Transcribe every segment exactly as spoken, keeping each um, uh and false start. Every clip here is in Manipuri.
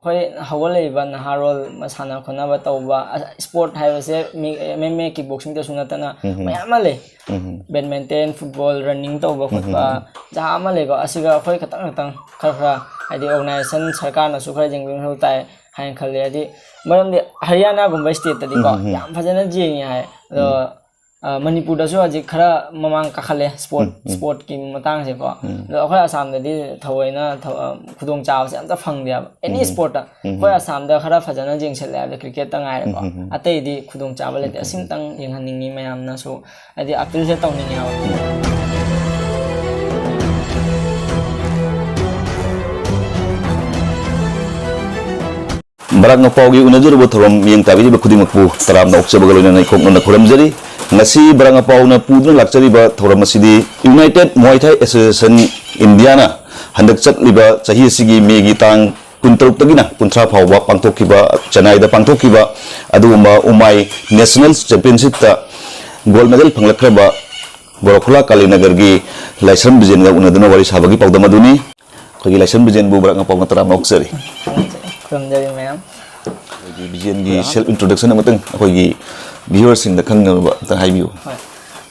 ꯑꯩꯈꯣꯏ ꯍꯧꯒꯠꯂꯛꯏꯕ ꯅꯍꯥꯔꯣꯜ ꯃꯁꯥꯟꯅ ꯈꯣꯠꯅꯕ ꯇꯧꯕ, ꯏꯁꯄꯣꯔꯠ ꯍꯥꯏꯕꯁꯦ ꯑꯦꯝ ꯑꯦꯝ ꯑꯦ, ꯀꯤꯛ ꯕꯣꯛꯁꯤꯡꯗꯁꯨ ꯅꯠꯇꯅ ꯃꯌꯥꯝ ꯑꯃ ꯂꯩ꯫ ꯕꯦꯗꯃꯤꯟꯇꯟ, ꯐꯨꯠꯕꯣꯜ, ꯔꯟꯅꯤꯡ ꯇꯧꯕ ꯈꯣꯠꯄ, ꯖꯒꯥ ꯑꯃ ꯂꯩꯀꯣ꯫ ꯑꯁꯤꯒ ꯑꯩꯈꯣꯏ ꯈꯇꯪ ꯈꯇꯪ ꯈꯔ ꯈꯔ, ꯍꯥꯏꯗꯤ, ꯑꯣꯔꯒꯅꯥꯏꯖꯦꯁꯟ ꯁꯔꯀꯥꯔꯅꯁꯨ ꯈꯔ ꯌꯦꯡꯕꯤꯕ ꯃꯊꯧ ꯇꯥꯏ ꯍꯥꯏꯅ ꯈꯜꯂꯤ꯫ ꯍꯥꯏꯗꯤ, ꯃꯔꯝꯗꯤ ꯍꯔꯤꯌꯥꯅꯥꯒꯨꯝꯕ ꯁ꯭ꯇꯦꯠꯇꯗꯤꯀꯣ, ꯌꯥꯝ ꯐꯖꯅ ꯌꯦꯡꯉꯤ ꯍꯥꯏ꯫ ꯑꯗꯣ, ꯑ, ꯃꯅꯤꯄꯨꯔꯗꯁꯨ ꯍꯧꯖꯤꯛ ꯈꯔ ꯃꯃꯥꯡ ꯀꯥꯈꯠꯂꯦ ꯁ꯭ꯄꯣꯔꯠ, ꯁ꯭ꯄꯣꯔꯠꯀꯤ ꯃꯇꯥꯡꯁꯦꯀꯣ꯫ ꯑꯗꯣ ꯑꯩꯈꯣꯏ ꯑꯁꯥꯝꯗꯗꯤ ꯊꯑꯣꯏꯅ ꯊ-, ꯑ, ꯈꯨꯗꯣꯡꯆꯥꯕꯁꯦ ꯑꯝꯇ ꯐꯪꯗꯦꯕ꯫ ꯑꯦꯅꯤ ꯁ꯭ꯄꯣꯔꯠꯇ꯫ ꯑꯩꯈꯣꯏ ꯑꯁꯥꯝꯗ ꯈꯔ ꯐꯖꯅ ꯌꯦꯡꯁꯤꯜꯂꯦ ꯍꯥꯏꯕꯗ ꯀ꯭ꯔꯤꯀꯦꯠꯇ ꯉꯥꯏꯔꯦꯀꯣ꯫ ꯑꯇꯩꯗꯤ ꯈꯨꯗꯣꯡꯆꯥꯕ ꯂꯩꯇꯦ꯫ ꯑꯁꯤꯝꯇꯪ ꯌꯦꯡꯍꯟꯅꯤꯡꯉꯤ ꯃꯌꯥꯝꯅꯁꯨ, ꯍꯥꯏꯗꯤ, ꯑꯄꯤꯜꯁꯦ ꯇꯧꯅꯤꯡꯉꯦꯕ꯫ ꯕꯔꯥꯛ ꯃꯄꯥꯎꯒꯤ ꯎꯅꯖꯔꯨꯕ ꯊꯧꯔꯝ ꯃꯤꯠꯌꯦꯡ ꯇꯥꯕꯤꯔꯤꯕ ꯈꯨꯗꯤꯡꯃꯛꯄꯨ ꯇꯔꯥꯝꯅ ꯑꯣꯛꯆꯕꯒ ꯂꯣꯏꯅꯅ ꯏꯈꯣꯛ ꯅꯣꯟꯅ ꯈꯨꯔꯨꯝꯖꯔꯤ꯫ ꯉꯁꯤ ꯕꯔꯥꯛ ꯃꯄꯥꯎꯅ ꯄꯨꯗꯨꯅ ꯂꯥꯛꯆꯔꯤꯕ ꯊꯧꯔꯝ ꯑꯁꯤꯗꯤ United Muay Thai Association India ꯅ ꯍꯟꯗꯛ ꯆꯠꯂꯤꯕ ꯆꯍꯤ ꯑꯁꯤꯒꯤ ꯃꯦꯒꯤ ꯇꯥꯡ ꯀꯨꯟꯇꯔꯨꯛꯇꯒꯤꯅ ꯀꯨꯟꯊ꯭ꯔꯥ ꯐꯥꯎꯕ ꯄꯥꯡꯊꯣꯛꯈꯤꯕ, ꯆꯦꯟꯅꯥꯏꯗ ꯄꯥꯡꯊꯣꯛꯈꯤꯕ ꯑꯗꯨꯒꯨꯝꯕ ꯎꯃꯥꯏ National Championship ꯇ gold medal ꯐꯪꯂꯛꯈ꯭ꯔꯕ ꯕꯣꯔꯈꯨꯂꯥ ꯀꯥꯂꯤꯅꯒꯔꯒꯤ ꯂꯥꯏꯁ꯭ꯔꯝ ꯕꯤꯖꯦꯟꯒ ꯎꯅꯗꯨꯅ ꯋꯥꯔꯤ ꯁꯥꯕꯒꯤ ꯄꯥꯎꯗꯝ ꯑꯗꯨꯅꯤ꯫ ꯑꯩꯈꯣꯏꯒꯤ ꯂꯥꯏꯁ꯭ꯔꯝ ꯕꯤꯖꯦꯟꯕꯨ ꯕꯔꯥꯛ ꯃꯄꯥꯎꯅ ꯇꯔꯥꯝꯅ ꯑꯣꯛꯆꯔꯤ꯫ ꯈꯨꯔꯨꯝꯖꯔꯤ ꯃꯌꯥꯝ꯫ ꯑꯩꯈꯣꯏꯒꯤ ꯕꯤꯖꯦꯟꯒꯤ self introduction ꯑꯃꯇꯪ ꯑꯩꯈꯣꯏꯒꯤ viewer ꯁꯤꯡꯗ ꯈꯪꯅꯕ ꯑꯝꯇꯪ ꯍꯥꯏꯕꯤꯌꯨ꯫ ꯍꯣꯏ꯫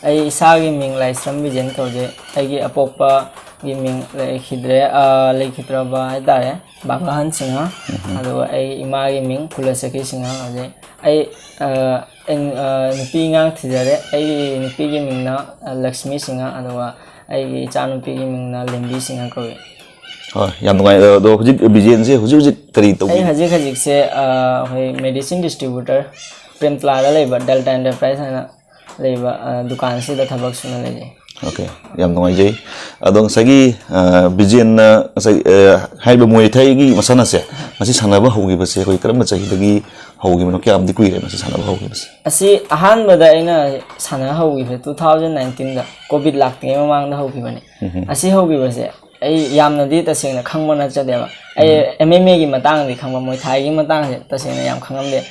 ꯑꯩ ꯏꯁꯥꯒꯤ ꯃꯤꯡ ꯂꯥꯏꯁ꯭ꯔꯝ ꯕꯤꯖꯦꯟ ꯀꯧꯖꯩ꯫ ꯑꯩꯒꯤ ꯑꯄꯣꯛꯄꯒꯤ ꯃꯤꯡ ꯂꯩꯈꯤꯗ꯭ꯔꯦ, ꯑ, ꯂꯩꯈꯤꯗ꯭ꯔꯕ ꯍꯥꯏꯇꯥꯔꯦ, ꯕꯥꯒꯍꯟ ꯁꯤꯡꯍ꯫ ꯑꯗꯨꯒ ꯑꯩꯒꯤ ꯏꯃꯥꯒꯤ ꯃꯤꯡ ꯀꯨꯂꯁꯈꯤ ꯁꯤꯡꯍ ꯀꯧꯖꯩ꯫ ꯑꯩ, ꯑ, ꯑꯩ, ꯑ, ꯅꯨꯄꯤ ꯑꯉꯥꯡ ꯊꯤꯖꯔꯦ꯫ ꯑꯩꯒꯤ ꯅꯨꯄꯤꯒꯤ ꯃꯤꯡꯅ, ꯑ, ꯂꯛꯁꯃꯤ ꯁꯤꯡꯍ, ꯑꯗꯨꯒ ꯑꯩꯒꯤ ꯏꯆꯥꯅꯨꯄꯤꯒꯤ ꯃꯤꯡꯅ ꯂꯦꯝꯕꯤ ꯁꯤꯡꯍ ꯀꯧꯏ꯫ ꯍꯣꯏ, ꯌꯥꯝ ꯅꯨꯡꯉꯥꯏ꯫ ꯑꯗꯣ ꯍꯧꯖꯤꯛ ꯕꯤꯖꯦꯟꯁꯦ ꯍꯧꯖꯤꯛ ꯍꯧꯖꯤꯛ ꯀꯔꯤ ꯑꯩ ꯇꯧꯕꯤ? ꯍꯧꯖꯤꯛ ꯍꯧꯖꯤꯛꯁꯦ, ꯑ, ꯑꯩꯈꯣꯏ medicine distributor ꯄ꯭ꯔꯦꯝꯇꯂꯥꯗ ꯂꯩꯕ ꯗꯦꯜꯇꯥ ꯏꯟꯇꯔꯄ꯭ꯔꯥꯏꯁ ꯍꯥꯏꯅ ꯂꯩꯕ, ꯑ, ꯗꯨꯀꯥꯟꯁꯤꯗ ꯊꯕꯛ ꯁꯨꯅ ꯂꯩꯖꯩ꯫ ꯑꯣꯀꯦ, ꯌꯥꯝ ꯅꯨꯡꯉꯥꯏꯖꯩ꯫ ꯑꯗꯣ ꯉꯁꯥꯏꯒꯤ, ꯑ, ꯕꯤꯖꯦꯟꯅ ꯉꯁꯥꯏ, ꯑ, ꯍꯥꯏꯔꯤꯕ ꯃꯨꯋꯦ ꯊꯥꯏꯒꯤ ꯃꯁꯥꯟꯅꯁꯦ ꯃꯁꯤ ꯁꯥꯟꯅꯕ ꯍꯧꯈꯤꯕꯁꯦ ꯑꯩꯈꯣꯏ ꯀꯔꯝꯕ ꯆꯍꯤꯗꯒꯤ ꯍꯧꯈꯤꯕꯅꯣ? ꯀꯌꯥꯝꯗꯤ ꯀꯨꯏꯔꯦ ꯃꯁꯤ ꯁꯥꯟꯅꯕ ꯍꯧꯈꯤꯕꯁꯦ? ꯑꯁꯤ ꯑꯍꯥꯟꯕꯗ ꯑꯩꯅ ꯁꯥꯟꯅ ꯍꯧꯈꯤꯕꯁꯦ two thousand nineteen ꯗ, COVID ꯂꯥꯛꯇ꯭ꯔꯤꯉꯩ ꯃꯃꯥꯡꯗ ꯍꯧꯈꯤꯕꯅꯦ꯫ ꯑꯁꯤ ꯍꯧꯈꯤꯕꯁꯦ ꯑꯩ ꯌꯥꯝꯅꯗꯤ ꯇꯁꯦꯡꯅ ꯈꯪꯕ ꯅꯠꯆꯗꯦꯕ꯫ ꯑꯩ M M A ꯒꯤ ꯃꯇꯥꯡꯗꯤ ꯈꯪꯕ, ꯃꯨꯋꯦ ꯊꯥꯏꯒꯤ ꯃꯇꯥꯡꯁꯦ ꯇꯁꯦꯡꯅ ꯌꯥꯝ ꯈꯪꯉꯝꯗꯦ꯫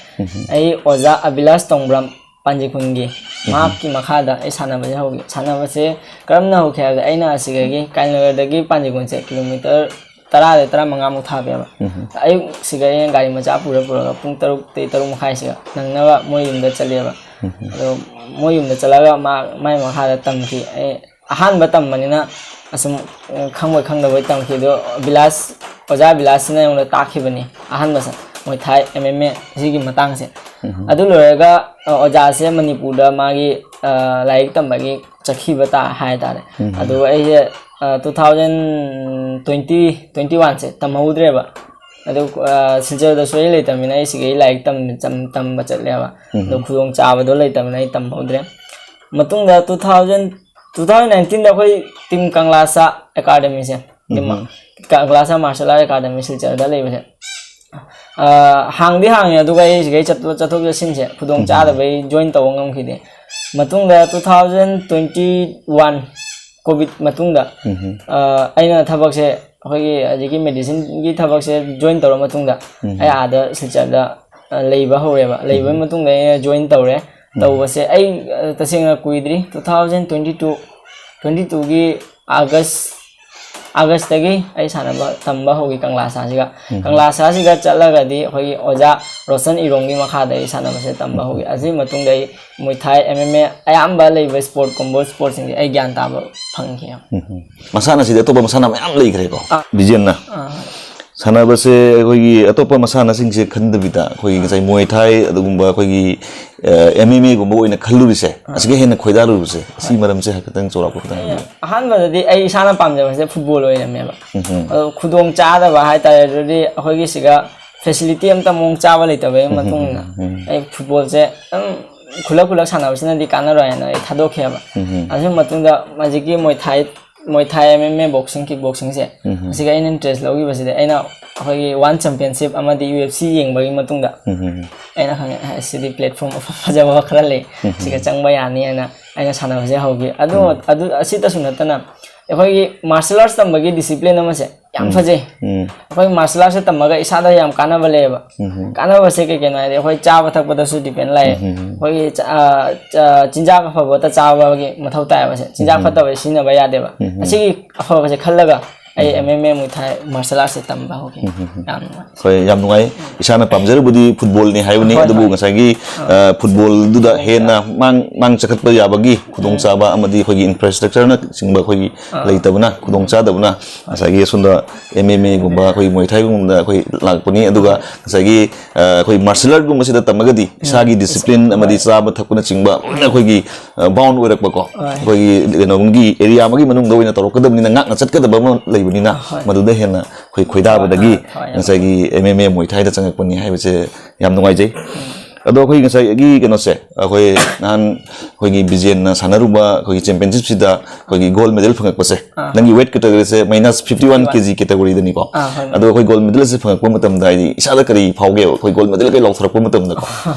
ꯑꯩ ꯑꯣꯖꯥ ꯑꯕꯤꯂꯥꯁ ꯇꯣꯡꯕ꯭ꯔꯝ ꯄꯥꯟꯖꯤꯈꯨꯟꯒꯤ, ꯃꯍꯥꯛꯀꯤ ꯃꯈꯥꯗ ꯑꯩ ꯁꯥꯟꯅꯕꯁꯦ ꯍꯧꯈꯤ꯫ ꯁꯥꯟꯅꯕꯁꯦ ꯀꯔꯝꯅ ꯍꯧꯈꯤ ꯍꯥꯏꯕꯗ, ꯑꯩꯅ ꯑꯁꯤꯗꯒꯤ ꯀꯥꯂꯤꯅꯒꯔꯗꯒꯤ ꯄꯥꯟꯖꯤꯈꯨꯟꯁꯦ kilometre ꯇꯔꯥꯗꯩ ꯇꯔꯥꯃꯉꯥꯃꯨꯛ ꯊꯥꯕꯤꯑꯕ꯫ ꯑꯌꯨꯛꯁꯤꯒ ꯑꯩꯅ ꯒꯥꯔꯤ ꯃꯆꯥ ꯄꯨꯔ ꯄꯨꯔꯒ ꯄꯨꯡ ꯇꯔꯨꯛꯇꯩ ꯇꯔꯨꯛ ꯃꯈꯥꯏꯁꯤꯒ ꯅꯪꯅꯕ ꯃꯣꯏ ꯌꯨꯝꯗ ꯆꯠꯂꯦꯕ꯫ ꯑꯗꯣ ꯃꯣꯏ ꯌꯨꯝꯗ ꯆꯠꯂꯒ ꯃꯥ, ꯃꯥꯏ ꯃꯈꯥꯗ ꯇꯝꯈꯤ꯫ ꯑꯩ ꯑꯍꯥꯟꯕ ꯇꯝꯕꯅꯤꯅ ꯑꯁꯨꯝ, ꯑ, ꯈꯪꯕꯣꯏ ꯈꯪꯗꯕꯣꯏ ꯇꯝꯈꯤ꯫ ꯑꯗꯣ ꯕꯤꯂꯥꯁ, ꯑꯣꯖꯥ ꯕꯤꯂꯥꯁꯁꯤꯅ ꯑꯩꯉꯣꯟꯗ ꯇꯥꯛꯈꯤꯕꯅꯤ ꯑꯍꯥꯟꯕꯁꯦ, ꯃꯣꯏ ꯊꯥꯏ, ꯑꯦꯝ ꯑꯦꯝ ꯑꯦ ꯁꯤꯒꯤ ꯃꯇꯥꯡꯁꯦ꯫ ꯑꯗꯨ ꯂꯣꯏꯔꯒ, ꯑ, ꯑꯣꯖꯥꯁꯦ ꯃꯅꯤꯄꯨꯔꯗ ꯃꯥꯒꯤ, ꯑ, ꯂꯥꯏꯔꯤꯛ ꯇꯝꯕꯒꯤ ꯆꯠꯈꯤꯕ ꯇꯥ-, ꯍꯥꯏ ꯇꯥꯔꯦ꯫ ꯑꯗꯨ ꯑꯩꯁꯦ, ꯑ, two thousand twenty, twenty-oneꯁꯦ ꯇꯝꯍꯧꯗ꯭ꯔꯦꯕ꯫ ꯑꯗꯨ, ꯑ, ꯁꯤꯜꯆꯔꯗꯁꯨ ꯑꯩ ꯂꯩꯇꯕꯅꯤꯅ ꯑꯩ ꯁꯤꯒꯤ ꯂꯥꯏꯔꯤꯛ ꯇꯝ-, ꯇꯝ-, ꯇꯝꯕ ꯆꯠꯂꯦꯕ꯫ ꯑꯗꯣ ꯈꯨꯗꯣꯡ ꯆꯥꯕꯗꯣ ꯂꯩꯇꯕꯅꯤꯅ ꯑꯩ ꯇꯝꯍꯧꯗ꯭ꯔꯦ꯫ ꯃꯇꯨꯡꯗ two thousand, two thousand nineteenꯗ ꯑꯩꯈꯣꯏ team ꯀꯪꯂꯥꯁꯥ ꯑꯦꯀꯥꯗꯃꯤꯁꯦ, team ꯀꯪꯂꯥꯁꯥ martial art academy ꯁꯤꯜꯆꯔꯗ ꯂꯩꯕꯁꯦ, ꯑ, ꯍꯥꯡꯗꯤ ꯍꯥꯡꯉꯦ, ꯑꯗꯨꯒ ꯑꯩ ꯁꯤꯒꯩ ꯆꯠꯊꯣꯛ, ꯆꯠꯊꯣꯛ ꯆꯠꯁꯤꯟꯁꯦ ꯈꯨꯗꯣꯡ ꯆꯥꯗꯕꯩ ꯖꯣꯏꯟ ꯇꯧꯕ ꯉꯝꯈꯤꯗꯦ꯫ ꯃꯇꯨꯡꯗ two thousand twenty one COVID ꯃꯇꯨꯡꯗ, ꯑ, ꯑꯩꯅ ꯊꯕꯛꯁꯦ, ꯑꯩꯈꯣꯏꯒꯤ ꯍꯧꯖꯤꯛꯀꯤ ꯃꯦꯗꯤꯁꯤꯟꯒꯤ ꯊꯕꯛꯁꯦ ꯖꯣꯏꯟ ꯇꯧꯔ ꯃꯇꯨꯡꯗ, ꯑꯩ ꯑꯥꯗ ꯁꯤꯜꯆꯔꯗ, ꯑ, ꯂꯩꯕ ꯍꯧꯔꯦꯕ꯫ ꯂꯩꯕ ꯃꯇꯨꯡꯗ ꯑꯩꯅ ꯖꯣꯏꯟ ꯇꯧꯔꯦ꯫ ꯇꯧꯕꯁꯦ ꯑꯩ, ꯑ, ꯇꯁꯦꯡꯅ ꯀꯨꯏꯗ꯭ꯔꯤ, two thousand twenty two, twenty twoꯒꯤ August, Augustꯇꯒꯤ ꯑꯩ ꯁꯥꯟꯅꯕ ꯇꯝꯕ ꯍꯧꯈꯤ ꯀꯪꯂꯥꯁꯥꯁꯤꯒ꯫ ꯀꯪꯂꯥꯁꯥꯁꯤꯒ ꯆꯠꯂꯒꯗꯤ ꯑꯩꯈꯣꯏꯒꯤ ꯑꯣꯖꯥ ꯔꯣꯁꯟ ꯏꯔꯣꯝꯒꯤ ꯃꯈꯥꯗ ꯑꯩ ꯁꯥꯟꯅꯕꯁꯦ ꯇꯝꯕ ꯍꯧꯈꯤ꯫ ꯑꯗꯨꯒꯤ ꯃꯇꯨꯡꯗ ꯑꯩ ꯃꯨꯏ ꯊꯥꯏ, ꯑꯦꯝ ꯑꯦꯝ ꯑꯦ, ꯑꯌꯥꯝꯕ ꯂꯩꯕ ꯁ꯭ꯄꯣꯔꯠ, ꯀꯣꯝꯕꯣ ꯁ꯭ꯄꯣꯔꯠꯁꯤꯡꯁꯦ ꯑꯩ ꯒ꯭ꯌꯥꯟ ꯇꯥꯕ ꯐꯪꯈꯤ꯫ ꯃꯁꯥꯟꯅꯁꯤꯗꯤ ꯑꯇꯣꯞꯄ ꯃꯁꯥꯟꯅ ꯃꯌꯥꯝ ꯂꯩꯈ꯭ꯔꯦꯀꯣ꯫ ꯑꯥ꯫ ꯕꯤꯖꯦꯟꯅ ꯑꯥ꯫ ꯁꯥꯟꯅꯕꯁꯦ ꯑꯩꯈꯣꯏꯒꯤ ꯑꯇꯣꯞꯄ ꯃꯁꯥꯟꯅꯁꯤꯡꯁꯦ ꯈꯟꯗꯕꯤꯗ ꯑꯩꯈꯣꯏꯒꯤ ꯉꯁꯥꯏ ꯃꯣꯏ ꯊꯥꯏ ꯑꯗꯨꯒꯨꯝꯕ ꯑꯩꯈꯣꯏꯒꯤ, ꯑ, ꯑꯦꯝ ꯑꯦꯝ ꯑꯦꯒꯨꯝꯕ ꯑꯣꯏꯅ ꯈꯜꯂꯨꯔꯤꯁꯦ, ꯑꯥ꯫ ꯑꯁꯤꯒ ꯍꯦꯟꯅ ꯈꯣꯏꯗꯥꯔꯨꯕꯁꯦ, ꯑꯁꯤ ꯃꯔꯝꯁꯦ ꯍꯥꯏꯐꯦꯠꯇꯪ ꯆꯥꯎꯔꯥꯛꯄ ꯈꯤꯇꯪ ꯍꯥꯏꯕꯤꯌꯨ꯫ ꯑꯍꯥꯟꯕꯗꯗꯤ ꯑꯩ ꯏꯁꯥꯅ ꯄꯥꯝꯖꯕꯁꯦ ꯐꯨꯠꯕꯣꯜ ꯑꯣꯏꯔꯝꯃꯦꯕ꯫ ꯑꯗꯣ ꯈꯨꯗꯣꯡ ꯆꯥꯗꯕ ꯍꯥꯏꯇꯥꯔꯦ, ꯑꯗꯨꯗꯤ ꯑꯩꯈꯣꯏꯒꯤ ꯁꯤꯒ ꯐꯦꯁꯤꯂꯤꯇꯤ ꯑꯝꯇ ꯃꯑꯣꯡ ꯆꯥꯕ ꯂꯩꯇꯕꯒꯤ ꯃꯇꯨꯡ ꯏꯟꯅ ꯑꯩ ꯐꯨꯠꯕꯣꯜꯁꯦ ꯑꯗꯨꯝ ꯈꯨꯂꯛ ꯈꯨꯂꯛ ꯁꯥꯟꯅꯕꯁꯤꯅꯗꯤ ꯀꯥꯟꯅꯔꯣꯏ ꯍꯥꯏꯅ ꯑꯩ ꯊꯥꯗꯣꯛꯈꯤꯑꯕ꯫ ꯑꯗꯨꯒꯤ ꯃꯇꯨꯡꯗ ꯍꯧꯖꯤꯛꯀꯤ ꯃꯣꯏ ꯊꯥꯏ, ꯃꯣꯏ ꯊꯥꯏ, ꯑꯦꯝ ꯑꯦꯝ ꯑꯦ, ꯕꯣꯛꯁꯤꯡ, ꯀꯤꯛ ꯕꯣꯛꯁꯤꯡꯁꯦ, ꯑꯁꯤꯒ ꯑꯩꯅ ꯏꯟꯇꯔꯦꯁ ꯂꯧꯈꯤꯕꯁꯤꯗꯤ ꯑꯩꯅ ꯑꯩꯈꯣꯏꯒꯤ ꯋꯥꯟ ꯆꯦꯝꯄꯤꯌꯟꯁꯤꯞ ꯑꯃꯗꯤ ꯌꯨ ꯑꯦꯐ ꯁꯤ ꯌꯦꯡꯕꯒꯤ ꯃꯇꯨꯡꯗ ꯑꯩꯅ ꯈꯪꯉꯦ, "ꯑꯦ, ꯁꯤꯗꯤ ꯄ꯭ꯂꯦꯠꯐꯣꯝ ꯐꯖꯕ ꯈꯔ ꯂꯩ, ꯁꯤꯒ ꯆꯪꯕ ꯌꯥꯅꯤ" ꯍꯥꯏꯅ ꯑꯩꯅ ꯁꯥꯟꯅꯕꯁꯦ ꯍꯧꯈꯤ꯫ ꯑꯗꯨ, ꯑꯗꯨ, ꯑꯁꯤꯇꯁꯨ ꯅꯠꯇꯅ ꯑꯩꯈꯣꯏꯒꯤ ꯃꯥꯔꯁꯦꯜ ꯑꯥꯔꯠꯁ ꯇꯝꯕꯒꯤ ꯗꯤꯁꯤꯄ꯭ꯂꯤꯟ ꯑꯃꯁꯦ ꯌꯥꯝ ꯐꯖꯩ꯫ ꯑꯩꯈꯣꯏ ꯃꯥꯔꯁꯦꯜ ꯑꯥꯔꯠꯁꯦ ꯇꯝꯃꯒ ꯏꯁꯥꯗ ꯌꯥꯝ ꯀꯥꯟꯅꯕ ꯂꯩꯌꯦꯕ꯫ ꯀꯥꯟꯅꯕꯁꯦ ꯀꯩ ꯀꯩꯅꯣ ꯍꯥꯏꯗꯤ, ꯑꯩꯈꯣꯏ ꯆꯥꯕ ꯊꯛꯄꯗꯁꯨ ꯗꯤꯄꯦꯟ ꯂꯩ꯫ ꯑꯩꯈꯣꯏꯒꯤ ꯆ-, ꯑ, ꯆ-, ꯆꯤꯟꯖꯥꯛ ꯑꯐꯕꯇ ꯆꯥꯕꯒꯤ ꯃꯊꯧ ꯇꯥꯏꯌꯦꯕ ꯁꯦ꯫ ꯆꯤꯟꯖꯥꯛ ꯐꯠꯇꯕ ꯁꯤꯖꯤꯟꯅꯕ ꯌꯥꯗꯦꯕ꯫ ꯑꯁꯤꯒꯤ ꯑꯐꯕꯁꯦ ꯈꯜꯂꯒ ꯑꯩ ꯑꯦꯝ ꯑꯦꯝ ꯑꯦ ꯃꯨꯏ ꯊꯥꯏ ꯃꯥꯔꯁꯦꯜ ꯑꯥꯔꯠꯁꯦ ꯇꯝꯕ ꯍꯧꯈꯤ꯫ ꯌꯥꯝ ꯅꯨꯡꯉꯥꯏ꯫ ꯍꯣꯏ, ꯌꯥꯝ ꯅꯨꯡꯉꯥꯏ꯫ ꯏꯁꯥꯅ ꯄꯥꯝꯖꯔꯨꯕꯗꯤ ꯐꯨꯠꯕꯣꯜꯅꯤ ꯍꯥꯏꯕꯅꯤ꯫ ꯍꯣꯏ, ꯑꯗꯨꯕꯨ ꯍꯣꯏ꯫ ꯉꯁꯥꯏꯒꯤ ꯑ, ꯐꯨꯠꯕꯣꯜꯗꯨꯗ ꯍꯦꯟꯅ ꯃꯥꯡ ꯃꯥꯡ ꯆꯈꯠꯄ ꯌꯥꯕꯒꯤ ꯈꯨꯗꯣꯡꯆꯥꯕ ꯑꯃꯗꯤ ꯑꯩꯈꯣꯏꯒꯤ ꯏꯟꯐ꯭ꯔꯥꯁ꯭ꯇ꯭ꯔꯛꯆꯔꯅ ꯆꯤꯡꯕ ꯑꯩꯈꯣꯏꯒꯤ ꯂꯩꯇꯕꯅ ꯈꯨꯗꯣꯡꯆꯥꯗꯕꯅ ꯉꯁꯥꯏꯒꯤ ꯑꯁꯣꯝꯗ ꯑꯦꯝ ꯑꯦꯝ ꯑꯦꯒꯨꯝꯕ ꯑꯩꯈꯣꯏꯒꯤ ꯃꯣꯏ ꯊꯥꯏꯒꯨꯝꯕꯗ ꯑꯩꯈꯣꯏ ꯂꯥꯛꯄꯅꯤ꯫ ꯑꯗꯨꯒ ꯉꯁꯥꯏꯒꯤ ꯑ, ꯑꯩꯈꯣꯏ ꯃꯥꯔꯁꯦꯜ ꯑꯥꯔꯠꯀꯨꯝꯕꯁꯤꯗ ꯇꯝꯃꯒꯗꯤ ꯏꯁꯥꯒꯤ ꯗꯤꯁꯤꯄ꯭ꯂꯤꯟ ꯑꯃꯗꯤ ꯆꯥꯕ ꯊꯛꯄꯅꯆꯤꯡꯕ ꯂꯣꯏꯅ ꯑꯩꯈꯣꯏꯒꯤ ꯕꯥꯎꯟ ꯑꯣꯏꯔꯛꯄꯀꯣ, ꯑꯩꯈꯣꯏꯒꯤ ꯀꯩꯅꯣꯒꯤ ꯑꯦꯔꯤꯌꯥ ꯑꯃꯒꯤ ꯃꯅꯨꯡꯗ ꯑꯣꯏꯅ ꯇꯧꯔꯛꯀꯗꯕꯅꯤꯅ ꯉꯥꯛꯅ ꯆꯠꯀꯗꯕ ꯑꯃ ꯂꯩꯕꯅꯤꯅ ꯍꯣꯏ꯫ ꯃꯗꯨꯗ ꯍꯦꯟꯅ ꯑꯩꯈꯣꯏ ꯈꯣꯏꯗꯥꯕꯗꯒꯤ ꯍꯣꯏ, ꯍꯣꯏ꯫ ꯉꯁꯥꯏꯒꯤ ꯑꯦꯝ ꯑꯦꯝ ꯑꯦ ꯃꯣꯏ ꯊꯥꯏꯗ ꯆꯪꯉꯛꯄꯅꯤ ꯍꯥꯏꯕꯁꯦ ꯌꯥꯝ ꯅꯨꯡꯉꯥꯏꯖꯩ꯫ ꯑꯗꯣ ꯑꯩꯈꯣꯏ ꯉꯁꯥꯏꯒꯤ ꯀꯩꯅꯣꯁꯦ, ꯑꯩꯈꯣꯏ ꯅꯍꯥꯟ ꯑꯩꯈꯣꯏꯒꯤ ꯕꯤꯖꯦꯟꯅ ꯁꯥꯟꯅꯔꯨꯕ ꯑꯩꯈꯣꯏꯒꯤ ꯆꯦꯝꯄꯤꯌꯟꯁꯤꯞꯁꯤꯗ ꯑꯩꯈꯣꯏꯒꯤ ꯒꯣꯜ ꯃꯦꯗꯜ ꯐꯪꯉꯛꯄꯁꯦ, ꯑꯥ꯫ ꯅꯪꯒꯤ ꯋꯦꯠ ꯀꯦꯇꯒꯣꯔꯤꯁꯦ ꯃꯥꯏꯅꯁ ꯐꯤꯐꯇꯤ ꯋꯥꯟ ꯀꯦ ꯖꯤ ꯀꯦꯇꯒꯣꯔꯤꯗꯅꯤꯀꯣ꯫ ꯑꯥ, ꯍꯣꯏ, ꯍꯣꯏ꯫ ꯑꯗꯣ ꯑꯩꯈꯣꯏ ꯒꯣꯜ ꯃꯦꯗꯜꯁꯦ ꯐꯪꯉꯛꯄ ꯃꯇꯝꯗ ꯍꯥꯏꯗꯤ ꯏꯁꯥꯗ ꯀꯔꯤ ꯐꯥꯎꯒꯦꯕ, ꯑꯩꯈꯣꯏ ꯒꯣꯜ ꯃꯦꯗꯜ ꯀꯩ ꯂꯧꯊꯣꯔꯛꯄ ꯃꯇꯝꯗꯀꯣ?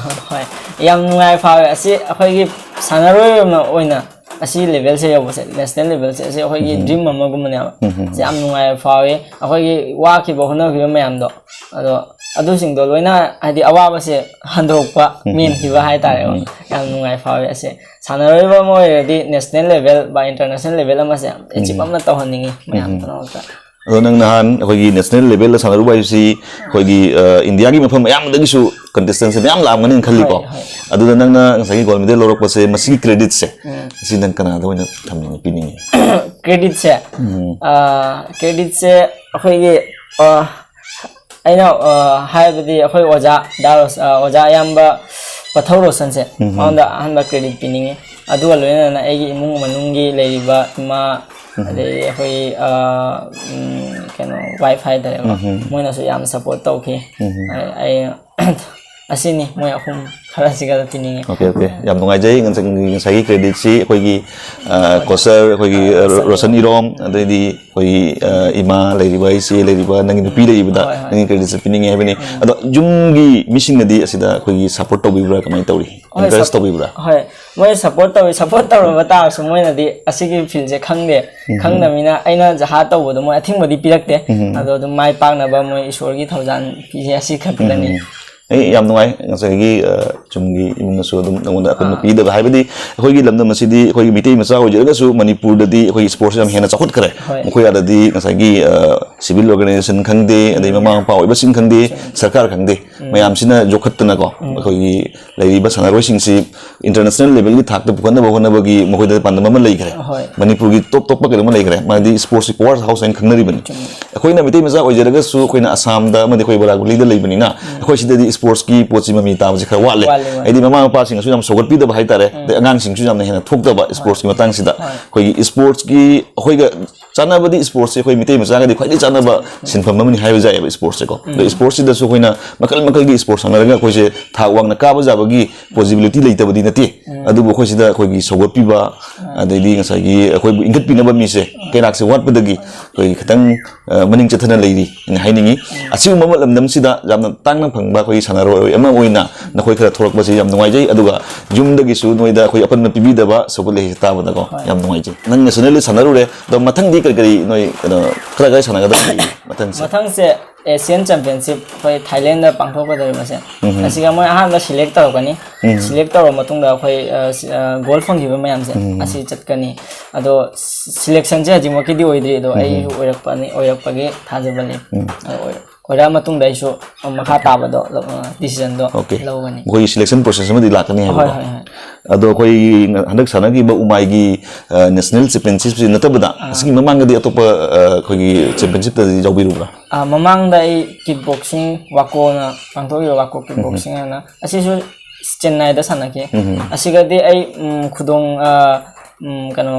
ꯍꯣꯏ, ꯌꯥꯝ ꯅꯨꯡꯉꯥꯏ ꯐꯥꯎꯋꯦ꯫ ꯑꯁꯤ ꯑꯩꯈꯣꯏꯒꯤ ꯁꯥꯟꯅꯔꯣꯏ ꯑꯃ ꯑꯣꯏꯅ ꯑꯁꯤ ꯂꯦꯚꯦꯜꯁꯦ ꯌꯧꯕꯁꯦ, ꯅꯦꯁꯅꯦꯜ ꯂꯦꯚꯦꯜꯁꯦ, ꯑꯁꯤ ꯑꯩꯈꯣꯏꯒꯤ ꯗ꯭ꯔꯤꯝ ꯑꯃꯒꯨꯝꯕꯅꯦꯕ꯫ ꯑꯁꯤ ꯌꯥꯝ ꯅꯨꯡꯉꯥꯏꯕ ꯐꯥꯎꯋꯦ꯫ ꯑꯩꯈꯣꯏꯒꯤ ꯋꯥꯈꯤꯕ ꯍꯣꯠꯅꯈꯤꯕ ꯃꯌꯥꯝꯗꯣ, ꯑꯗꯣ ꯑꯗꯨꯁꯤꯡꯗꯣ ꯂꯣꯏꯅ ꯍꯥꯏꯗꯤ ꯑꯋꯥꯕꯁꯦ ꯍꯟꯗꯣꯛꯄ, ꯃꯦꯟꯈꯤꯕ ꯍꯥꯏꯇꯥꯔꯦꯀꯣ꯫ ꯌꯥꯝ ꯅꯨꯡꯉꯥꯏ ꯐꯥꯎꯋꯦ꯫ ꯑꯁꯤ ꯁꯥꯟꯅꯔꯣꯏꯕ ꯑꯃ ꯑꯣꯏꯔꯗꯤ ꯅꯦꯁꯅꯦꯜ ꯂꯦꯚꯦꯜ ꯕꯥ ꯏꯟꯇꯔꯅꯦꯁꯅꯦꯜ ꯂꯦꯚꯦꯜ ꯑꯃꯁꯦ ꯑꯦꯆꯤꯞ ꯑꯃ ꯇꯧꯍꯟꯅꯤꯡꯉꯤ ꯃꯌꯥꯝ ꯄꯨꯝꯅꯃꯛꯇ꯫ ꯑꯗꯣ ꯅꯪ ꯅꯍꯥꯟ ꯑꯩꯈꯣꯏꯒꯤ ꯅꯦꯁꯅꯦꯜ ꯂꯦꯚꯦꯜꯗ ꯁꯥꯟꯅꯔꯨꯕ ꯍꯥꯏꯕꯁꯤ ꯑꯩꯈꯣꯏꯒꯤ ꯑ, ꯏꯟꯗꯤꯌꯥꯒꯤ ꯃꯐꯝ ꯑꯌꯥꯝꯕꯗꯒꯤꯁꯨ ꯀꯟꯇꯦꯁꯇꯦꯟꯁꯦ ꯃꯌꯥꯝ ꯂꯥꯛꯑꯝꯒꯅꯤ ꯈꯜꯂꯤꯀꯣ꯫ ꯍꯣꯏ, ꯍꯣꯏ꯫ ꯑꯗꯨꯗ ꯅꯪꯅ ꯉꯁꯥꯏꯒꯤ ꯒꯣꯜ ꯃꯦꯗꯜ ꯂꯧꯔꯛꯄꯁꯦ, ꯃꯁꯤꯒꯤ ꯀ꯭ꯔꯦꯗꯤꯠꯁꯦ ꯁꯤ ꯅꯪ ꯀꯅꯥꯗ ꯑꯣꯏꯅ ꯊꯝꯅꯤꯡꯉꯤ, ꯄꯤꯅꯤꯡꯉꯤ? ꯀ꯭ꯔꯦꯗꯤꯠꯁꯦ, ꯑ, ꯀ꯭ꯔꯦꯗꯤꯠꯁꯦ ꯑꯩꯈꯣꯏꯒꯤ, ꯑ, ꯑꯩꯅ, ꯑ, ꯍꯥꯏꯕꯗꯤ ꯑꯩꯈꯣꯏ ꯑꯣꯖꯥ ꯗꯥ ꯔꯣꯁ-, ꯑ, ꯑꯣꯖꯥ ꯑꯌꯥꯝꯕ ꯄꯊꯧ ꯔꯣꯁꯟꯁꯦ, ꯃꯉꯣꯟꯗ ꯑꯍꯥꯟꯕ ꯀ꯭ꯔꯦꯗꯤꯠ ꯄꯤꯅꯤꯡꯉꯤ꯫ ꯑꯗꯨꯒ ꯂꯣꯏꯅꯅ ꯑꯩꯒꯤ ꯏꯃꯨꯡ ꯃꯅꯨꯡꯒꯤ ꯂꯩꯔꯤꯕ ꯏꯃꯥ, ꯑꯗꯩ ꯑꯩꯈꯣꯏ, ꯑ, ꯎꯝ, ꯀꯩꯅꯣ, ꯋꯥꯏꯐ ꯍꯥꯏꯇꯥꯔꯦꯀꯣ, ꯃꯣꯏꯅꯁꯨ ꯌꯥꯝ ꯁꯞꯄꯣꯔꯠ ꯇꯧꯈꯤ꯫ ꯑꯩ, ꯑꯩ ꯑꯁꯤꯅꯤ ꯃꯣꯏ ꯑꯍꯨꯝ ꯈꯔꯁꯤꯒ ꯄꯤꯅꯤꯡꯉꯤ꯫ ꯑꯣꯀꯦ, ꯑꯣꯀꯦ, ꯌꯥꯝ ꯅꯨꯡꯉꯥꯏꯖꯩ꯫ ꯉꯁꯥꯏ-, ꯉꯁꯥꯏꯒꯤ ꯀ꯭ꯔꯦꯗꯤꯠꯁꯤ ꯑꯩꯈꯣꯏꯒꯤ, ꯑ, ꯀꯣꯆꯔ, ꯑꯩꯈꯣꯏꯒꯤ, ꯑ, ꯔꯣꯁꯟ ꯏꯔꯣꯝ, ꯑꯗꯩꯗꯤ ꯑꯩꯈꯣꯏꯒꯤ, ꯑ, ꯏꯃꯥ ꯂꯩꯔꯤꯕ, ꯏꯆꯦ ꯂꯩꯔꯤꯕ, ꯅꯪꯒꯤ ꯅꯨꯄꯤ ꯂꯩꯔꯤꯕꯗ ꯍꯣꯏ, ꯍꯣꯏ꯫ ꯅꯪꯒꯤ ꯀ꯭ꯔꯦꯗꯤꯠꯁꯦ ꯄꯤꯅꯤꯡꯉꯦ ꯍꯥꯏꯕꯅꯤ꯫ ꯑꯗꯣ ꯌꯨꯝꯒꯤ ꯃꯤꯁꯤꯡꯅꯗꯤ ꯑꯁꯤꯗ ꯑꯩꯈꯣꯏꯒꯤ ꯁꯞꯄꯣꯔꯠ ꯇꯧꯕꯤꯕ꯭ꯔꯥ, ꯀꯃꯥꯏꯅ ꯇꯧꯔꯤ? ꯍꯣꯏ, ꯑꯦꯟꯀꯔꯦꯖ ꯁꯞ-, ꯇꯧꯕꯤꯕ꯭ꯔꯥ? ꯍꯣꯏ, ꯃꯣꯏ ꯁꯞꯄꯣꯔꯠ ꯇꯧꯋꯤ꯫ ꯁꯞꯄꯣꯔꯠ ꯇꯧꯔꯕ ꯇꯥꯔꯁꯨ ꯃꯣꯏꯅꯗꯤ ꯑꯁꯤꯒꯤ ꯐꯤꯜꯁꯦ ꯈꯪꯗꯦ꯫ ꯈꯪꯗꯕꯅꯤꯅ ꯑꯩꯅ ꯖꯍꯥ ꯇꯧꯕꯗꯣ ꯃꯣꯏ ꯑꯊꯤꯡꯕꯗꯤ ꯄꯤꯔꯛꯇꯦ꯫ ꯑꯗꯣ ꯑꯗꯨꯝ ꯃꯥꯏ ꯄꯥꯛꯅꯕ ꯃꯣꯏ ꯏꯁꯣꯔꯒꯤ ꯊꯧꯖꯥꯜ ꯄꯤꯖꯩ, ꯑꯁꯤ ꯈꯛꯇꯗꯅꯤ꯫ ꯑꯩ ꯌꯥꯝ ꯅꯨꯡꯉꯥꯏ, ꯉꯁꯥꯏꯒꯤ ꯑ, ꯆꯨꯝꯒꯤ ꯏꯃꯨꯡꯅꯁꯨ ꯑꯗꯨꯝ ꯅꯉꯣꯟꯗ ꯑꯀꯟꯕ ꯑꯥ꯫ ꯄꯤꯗꯕ, ꯍꯥꯏꯕꯗꯤ ꯑꯩꯈꯣꯏꯒꯤ ꯂꯝꯗꯝ ꯑꯁꯤꯗꯤ ꯑꯩꯈꯣꯏꯒꯤ ꯃꯤꯇꯩ ꯃꯆꯥ ꯑꯣꯏꯖꯔꯒꯁꯨ ꯃꯅꯤꯄꯨꯔꯗꯗꯤ ꯑꯩꯈꯣꯏꯒꯤ ꯁ꯭ꯄꯣꯔꯠꯁ ꯌꯥꯝ ꯍꯦꯟꯅ ꯆꯥꯎꯈꯠꯈ꯭ꯔꯦ꯫ ꯍꯣꯏ꯫ ꯃꯈꯣꯏ ꯑꯥꯗꯗꯤ ꯉꯁꯥꯏꯒꯤ ꯁꯤꯚꯤꯜ ꯑꯣꯔꯒꯅꯥꯏꯖꯦꯁꯟ ꯈꯪꯗꯦ, ꯑꯗꯩ ꯃꯃꯥ ꯃꯄꯥ ꯑꯣꯏꯕꯁꯤꯡ ꯈꯪꯗꯦ, ꯁꯔꯀꯥꯔ ꯈꯪꯗꯦ, ꯃꯌꯥꯝꯁꯤꯅ ꯌꯣꯛꯈꯠꯇꯅꯀꯣ ꯑꯩꯈꯣꯏꯒꯤ ꯂꯩꯔꯤꯕ ꯁꯥꯟꯅꯔꯣꯏꯁꯤꯡꯁꯤ ꯏꯟꯇꯔꯅꯦꯁꯅꯦꯜ ꯂꯦꯚꯦꯜꯒꯤ ꯊꯥꯛꯇ ꯄꯨꯈꯠꯅꯕ ꯍꯣꯠꯅꯕꯒꯤ ꯃꯈꯣꯏꯗ ꯄꯥꯟꯗꯝ ꯑꯃ ꯂꯩꯈ꯭ꯔꯦ꯫ ꯍꯣꯏ꯫ ꯃꯅꯤꯄꯨꯔꯒꯤ ꯇꯣꯞ ꯇꯣꯞꯄ ꯀꯩꯅꯣꯝꯃ ꯂꯩꯈ꯭ꯔꯦ, ꯃꯥꯗꯤ ꯁ꯭ꯄꯣꯔꯠꯁꯀꯤ ꯄꯋꯥꯔ ꯍꯥꯎꯁ ꯍꯥꯏꯅ ꯈꯪꯅꯔꯤꯕꯅꯤ꯫ ꯑꯩꯈꯣꯏꯅ ꯃꯩꯇꯩ ꯃꯆꯥ ꯑꯣꯏꯖꯔꯒꯁꯨ ꯑꯩꯈꯣꯏꯅ ꯑꯁꯥꯝꯗ ꯑꯃꯗꯤ ꯑꯩꯈꯣꯏ ꯕꯔꯥꯛ ꯚꯦꯂꯤꯗ ꯂꯩꯕꯅꯤꯅ ꯑꯩꯈꯣꯏ ꯁꯤꯗꯗꯤ ꯁ꯭ꯄꯣꯔꯠꯁꯀꯤ ꯄꯣꯠꯁꯤ ꯃꯃꯤ ꯇꯥꯕꯁꯤ ꯈꯔ ꯋꯥꯠꯂꯦ꯫ ꯋꯥꯠꯂꯦ, ꯋꯥꯠꯂꯦ꯫ ꯍꯥꯏꯗꯤ ꯃꯃꯥ ꯃꯄꯥꯁꯤꯡꯅꯁꯨ ꯌꯥꯝ ꯁꯧꯒꯠꯄꯤꯗꯕ ꯍꯥꯏꯇꯥꯔꯦ, ꯑꯗꯩ ꯑꯉꯥꯡꯁꯤꯡꯁꯨ ꯌꯥꯝꯅ ꯍꯦꯟꯅ ꯊꯣꯛꯇꯕ ꯁ꯭ꯄꯣꯔꯠꯁꯀꯤ ꯃꯇꯥꯡꯁꯤꯗ꯫ ꯍꯣꯏ꯫ ꯑꯩꯈꯣꯏꯒꯤ ꯁ꯭ꯄꯣꯔꯠꯁꯀꯤ ꯑꯩꯈꯣꯏꯒ ꯆꯥꯟꯅꯕꯗꯤ ꯁ꯭ꯄꯣꯔꯠꯁꯦ ꯑꯩꯈꯣꯏ ꯃꯤꯇꯩ ꯃꯆꯥꯒꯗꯤ ꯈ꯭ꯋꯥꯏꯗꯒꯤ ꯆꯥꯟꯅꯕ ꯁꯤꯟꯐꯝ ꯑꯃꯅꯤ ꯍꯥꯏꯕ ꯌꯥꯏꯑꯕ ꯁ꯭ꯄꯣꯔꯠꯁꯦꯀꯣ꯫ ꯑꯗꯣ ꯁ꯭ꯄꯣꯔꯠꯁꯤꯗꯁꯨ ꯑꯩꯈꯣꯏꯅ ꯃꯈꯜ ꯃꯈꯜꯒꯤ ꯁ꯭ꯄꯣꯔꯠꯁ ꯁꯥꯟꯅꯔꯒ ꯑꯩꯈꯣꯏꯁꯦ ꯊꯥꯛ ꯋꯥꯡꯅ ꯀꯥꯕ ꯌꯥꯕꯒꯤ ꯄꯣꯁꯤꯕꯤꯂꯤꯇꯤ ꯂꯩꯇꯕꯗꯤ ꯅꯠꯇꯦ꯫ ꯑꯗꯨꯕꯨ ꯑꯩꯈꯣꯏ ꯁꯤꯗ ꯑꯩꯈꯣꯏꯒꯤ ꯁꯧꯒꯠꯄꯤꯕ, ꯑꯗꯩꯗꯤ ꯉꯁꯥꯏꯒꯤ ꯑꯩꯈꯣꯏꯕꯨ ꯏꯟꯈꯠꯄꯤꯅꯕ ꯃꯤꯁꯦ ꯀꯩꯔꯥꯛꯁꯦ ꯋꯥꯠꯄꯗꯒꯤ ꯑꯩꯈꯣꯏ ꯈꯤꯇꯪ ꯑ, ꯃꯅꯤꯡ ꯆꯠꯊꯅ ꯂꯩꯔꯤ ꯍꯥꯏꯅ ꯍꯥꯏꯅꯤꯡꯉꯤ꯫ ꯑꯁꯤꯒꯨꯝꯕ ꯂꯝꯗꯝꯁꯤꯗ ꯌꯥꯝꯅ ꯇꯥꯡꯅ ꯐꯪꯕ ꯑꯩꯈꯣꯏꯒꯤ ꯁꯥꯟꯅꯔꯣꯏ ꯑꯃ ꯑꯣꯏꯅ ꯅꯈꯣꯏ ꯈꯔ ꯊꯣꯛꯂꯛꯄꯁꯤ ꯌꯥꯝ ꯅꯨꯡꯉꯥꯏꯖꯩ꯫ ꯑꯗꯨꯒ ꯌꯨꯝꯗꯒꯤꯁꯨ ꯅꯣꯏꯗ ꯑꯩꯈꯣꯏ ꯑꯄꯟꯕ ꯄꯤꯕꯤꯗꯕ ꯁꯧꯒꯠꯂꯦ ꯍꯥꯏꯁꯦ ꯇꯥꯕꯗꯀꯣ ꯌꯥꯝ ꯅꯨꯡꯉꯥꯏꯖꯩ꯫ ꯅꯪ ꯅꯦꯁꯅꯦꯜꯗ ꯁꯥꯟꯅꯔꯨꯔꯦ, ꯑꯗꯣ ꯃꯊꯪꯗꯤ ꯀꯔꯤ ꯀꯔꯤ ꯅꯣꯏ ꯀꯩꯅꯣ ꯈꯔ ꯈꯔ ꯁꯥꯟꯅꯒꯗꯕ ꯂꯩ ꯃꯊꯪꯁꯦ? ꯃꯊꯪꯁꯦ ꯑꯦꯁꯤꯌꯥꯟ ꯆꯦꯝꯄꯤꯌꯟꯁꯤꯞ ꯑꯩꯈꯣꯏ ꯊꯥꯏꯂꯦꯟꯗ ꯄꯥꯡꯊꯣꯛꯀꯗꯧꯔꯤꯕꯁꯦ꯫ ꯎꯝ꯫ ꯑꯁꯤꯒ ꯃꯣꯏ ꯑꯍꯥꯟꯕ ꯁꯤꯂꯦꯛ ꯇꯧꯔꯛꯀꯅꯤ꯫ ꯎꯝ꯫ ꯁꯤꯂꯦꯛ ꯇꯧꯔꯕ ꯃꯇꯨꯡꯗ ꯑꯩꯈꯣꯏ, ꯑ, ꯁꯤ-, ꯑ, ꯒꯣꯜ ꯐꯪꯈꯤꯕ ꯃꯌꯥꯝꯁꯦ ꯎꯝ꯫ ꯑꯁꯤ ꯆꯠꯀꯅꯤ꯫ ꯑꯗꯣ ꯁꯤ-, ꯁꯤꯂꯦꯛꯁꯟꯁꯦ ꯍꯧꯖꯤꯛꯃꯛꯀꯤꯗꯤ ꯑꯣꯏꯗ꯭ꯔꯤ, ꯑꯗꯣ ꯎꯝ꯫ ꯑꯩꯁꯨ ꯑꯣꯏꯔꯛꯄꯅꯤ, ꯑꯣꯏꯔꯛꯄꯒꯤ ꯊꯥꯖꯕ ꯂꯩ꯫ ꯎꯝ꯫ ꯑꯗꯣ ꯑꯣꯏꯔ-, ꯑꯣꯏꯔꯛꯑ ꯃꯇꯨꯡꯗ ꯑꯩꯁꯨ ꯃꯈꯥ ꯇꯥꯕꯗꯣ ꯂꯧ-, ꯑ, ꯗꯤꯁꯤꯖꯟꯗꯣ ꯑꯣꯀꯦ꯫ ꯂꯧꯒꯅꯤ꯫ ꯃꯈꯣꯏꯒꯤ ꯁꯤꯂꯦꯛꯁꯟ ꯄ꯭ꯔꯣꯁꯦꯁ ꯑꯃꯗꯤ ꯂꯥꯛꯀꯅꯤ ꯍꯣꯏ, ꯍꯥꯏꯕꯀꯣ꯫ ꯍꯣꯏ, ꯍꯣꯏ꯫ ꯑꯗꯣ ꯑꯩꯈꯣꯏꯒꯤ ꯍꯟꯗꯛ ꯁꯥꯟꯅꯈꯤꯕ ꯎꯃꯥꯏꯒꯤ, ꯑ, ꯅꯦꯁꯅꯦꯜ ꯆꯦꯝꯄꯤꯌꯟꯁꯤꯞꯁꯤ ꯅꯠꯇꯕꯗ ꯑꯥ꯫ ꯑꯁꯤꯒꯤ ꯃꯃꯥꯡꯗꯗꯤ ꯑꯇꯣꯞꯄ, ꯑ, ꯑꯩꯈꯣꯏꯒꯤ ꯆꯦꯝꯄꯤꯌꯟꯁꯤꯞꯇꯗꯤ ꯌꯥꯎꯕꯤꯔꯨꯕ꯭ꯔꯥ? ꯑꯥ, ꯃꯃꯥꯡꯗ ꯑꯩ ꯀꯤꯛ ꯕꯣꯛꯁꯤꯡ ꯋꯥꯀꯣꯅ ꯄꯥꯡꯊꯣꯛꯏꯕ ꯋꯥꯀꯣ ꯀꯤꯛ ꯎꯝ꯫ ꯕꯣꯛꯁꯤꯡ ꯍꯥꯏꯅ, ꯑꯁꯤꯁꯨ ꯆꯦꯟꯅꯥꯏꯗ ꯁꯥꯟꯅꯈꯤ꯫ ꯎꯝ꯫ ꯑꯁꯤꯒꯗꯤ ꯑꯩ, ꯎꯝ, ꯈꯨꯗꯣꯡ, ꯑꯥ, ꯎꯝ, ꯀꯩꯅꯣ,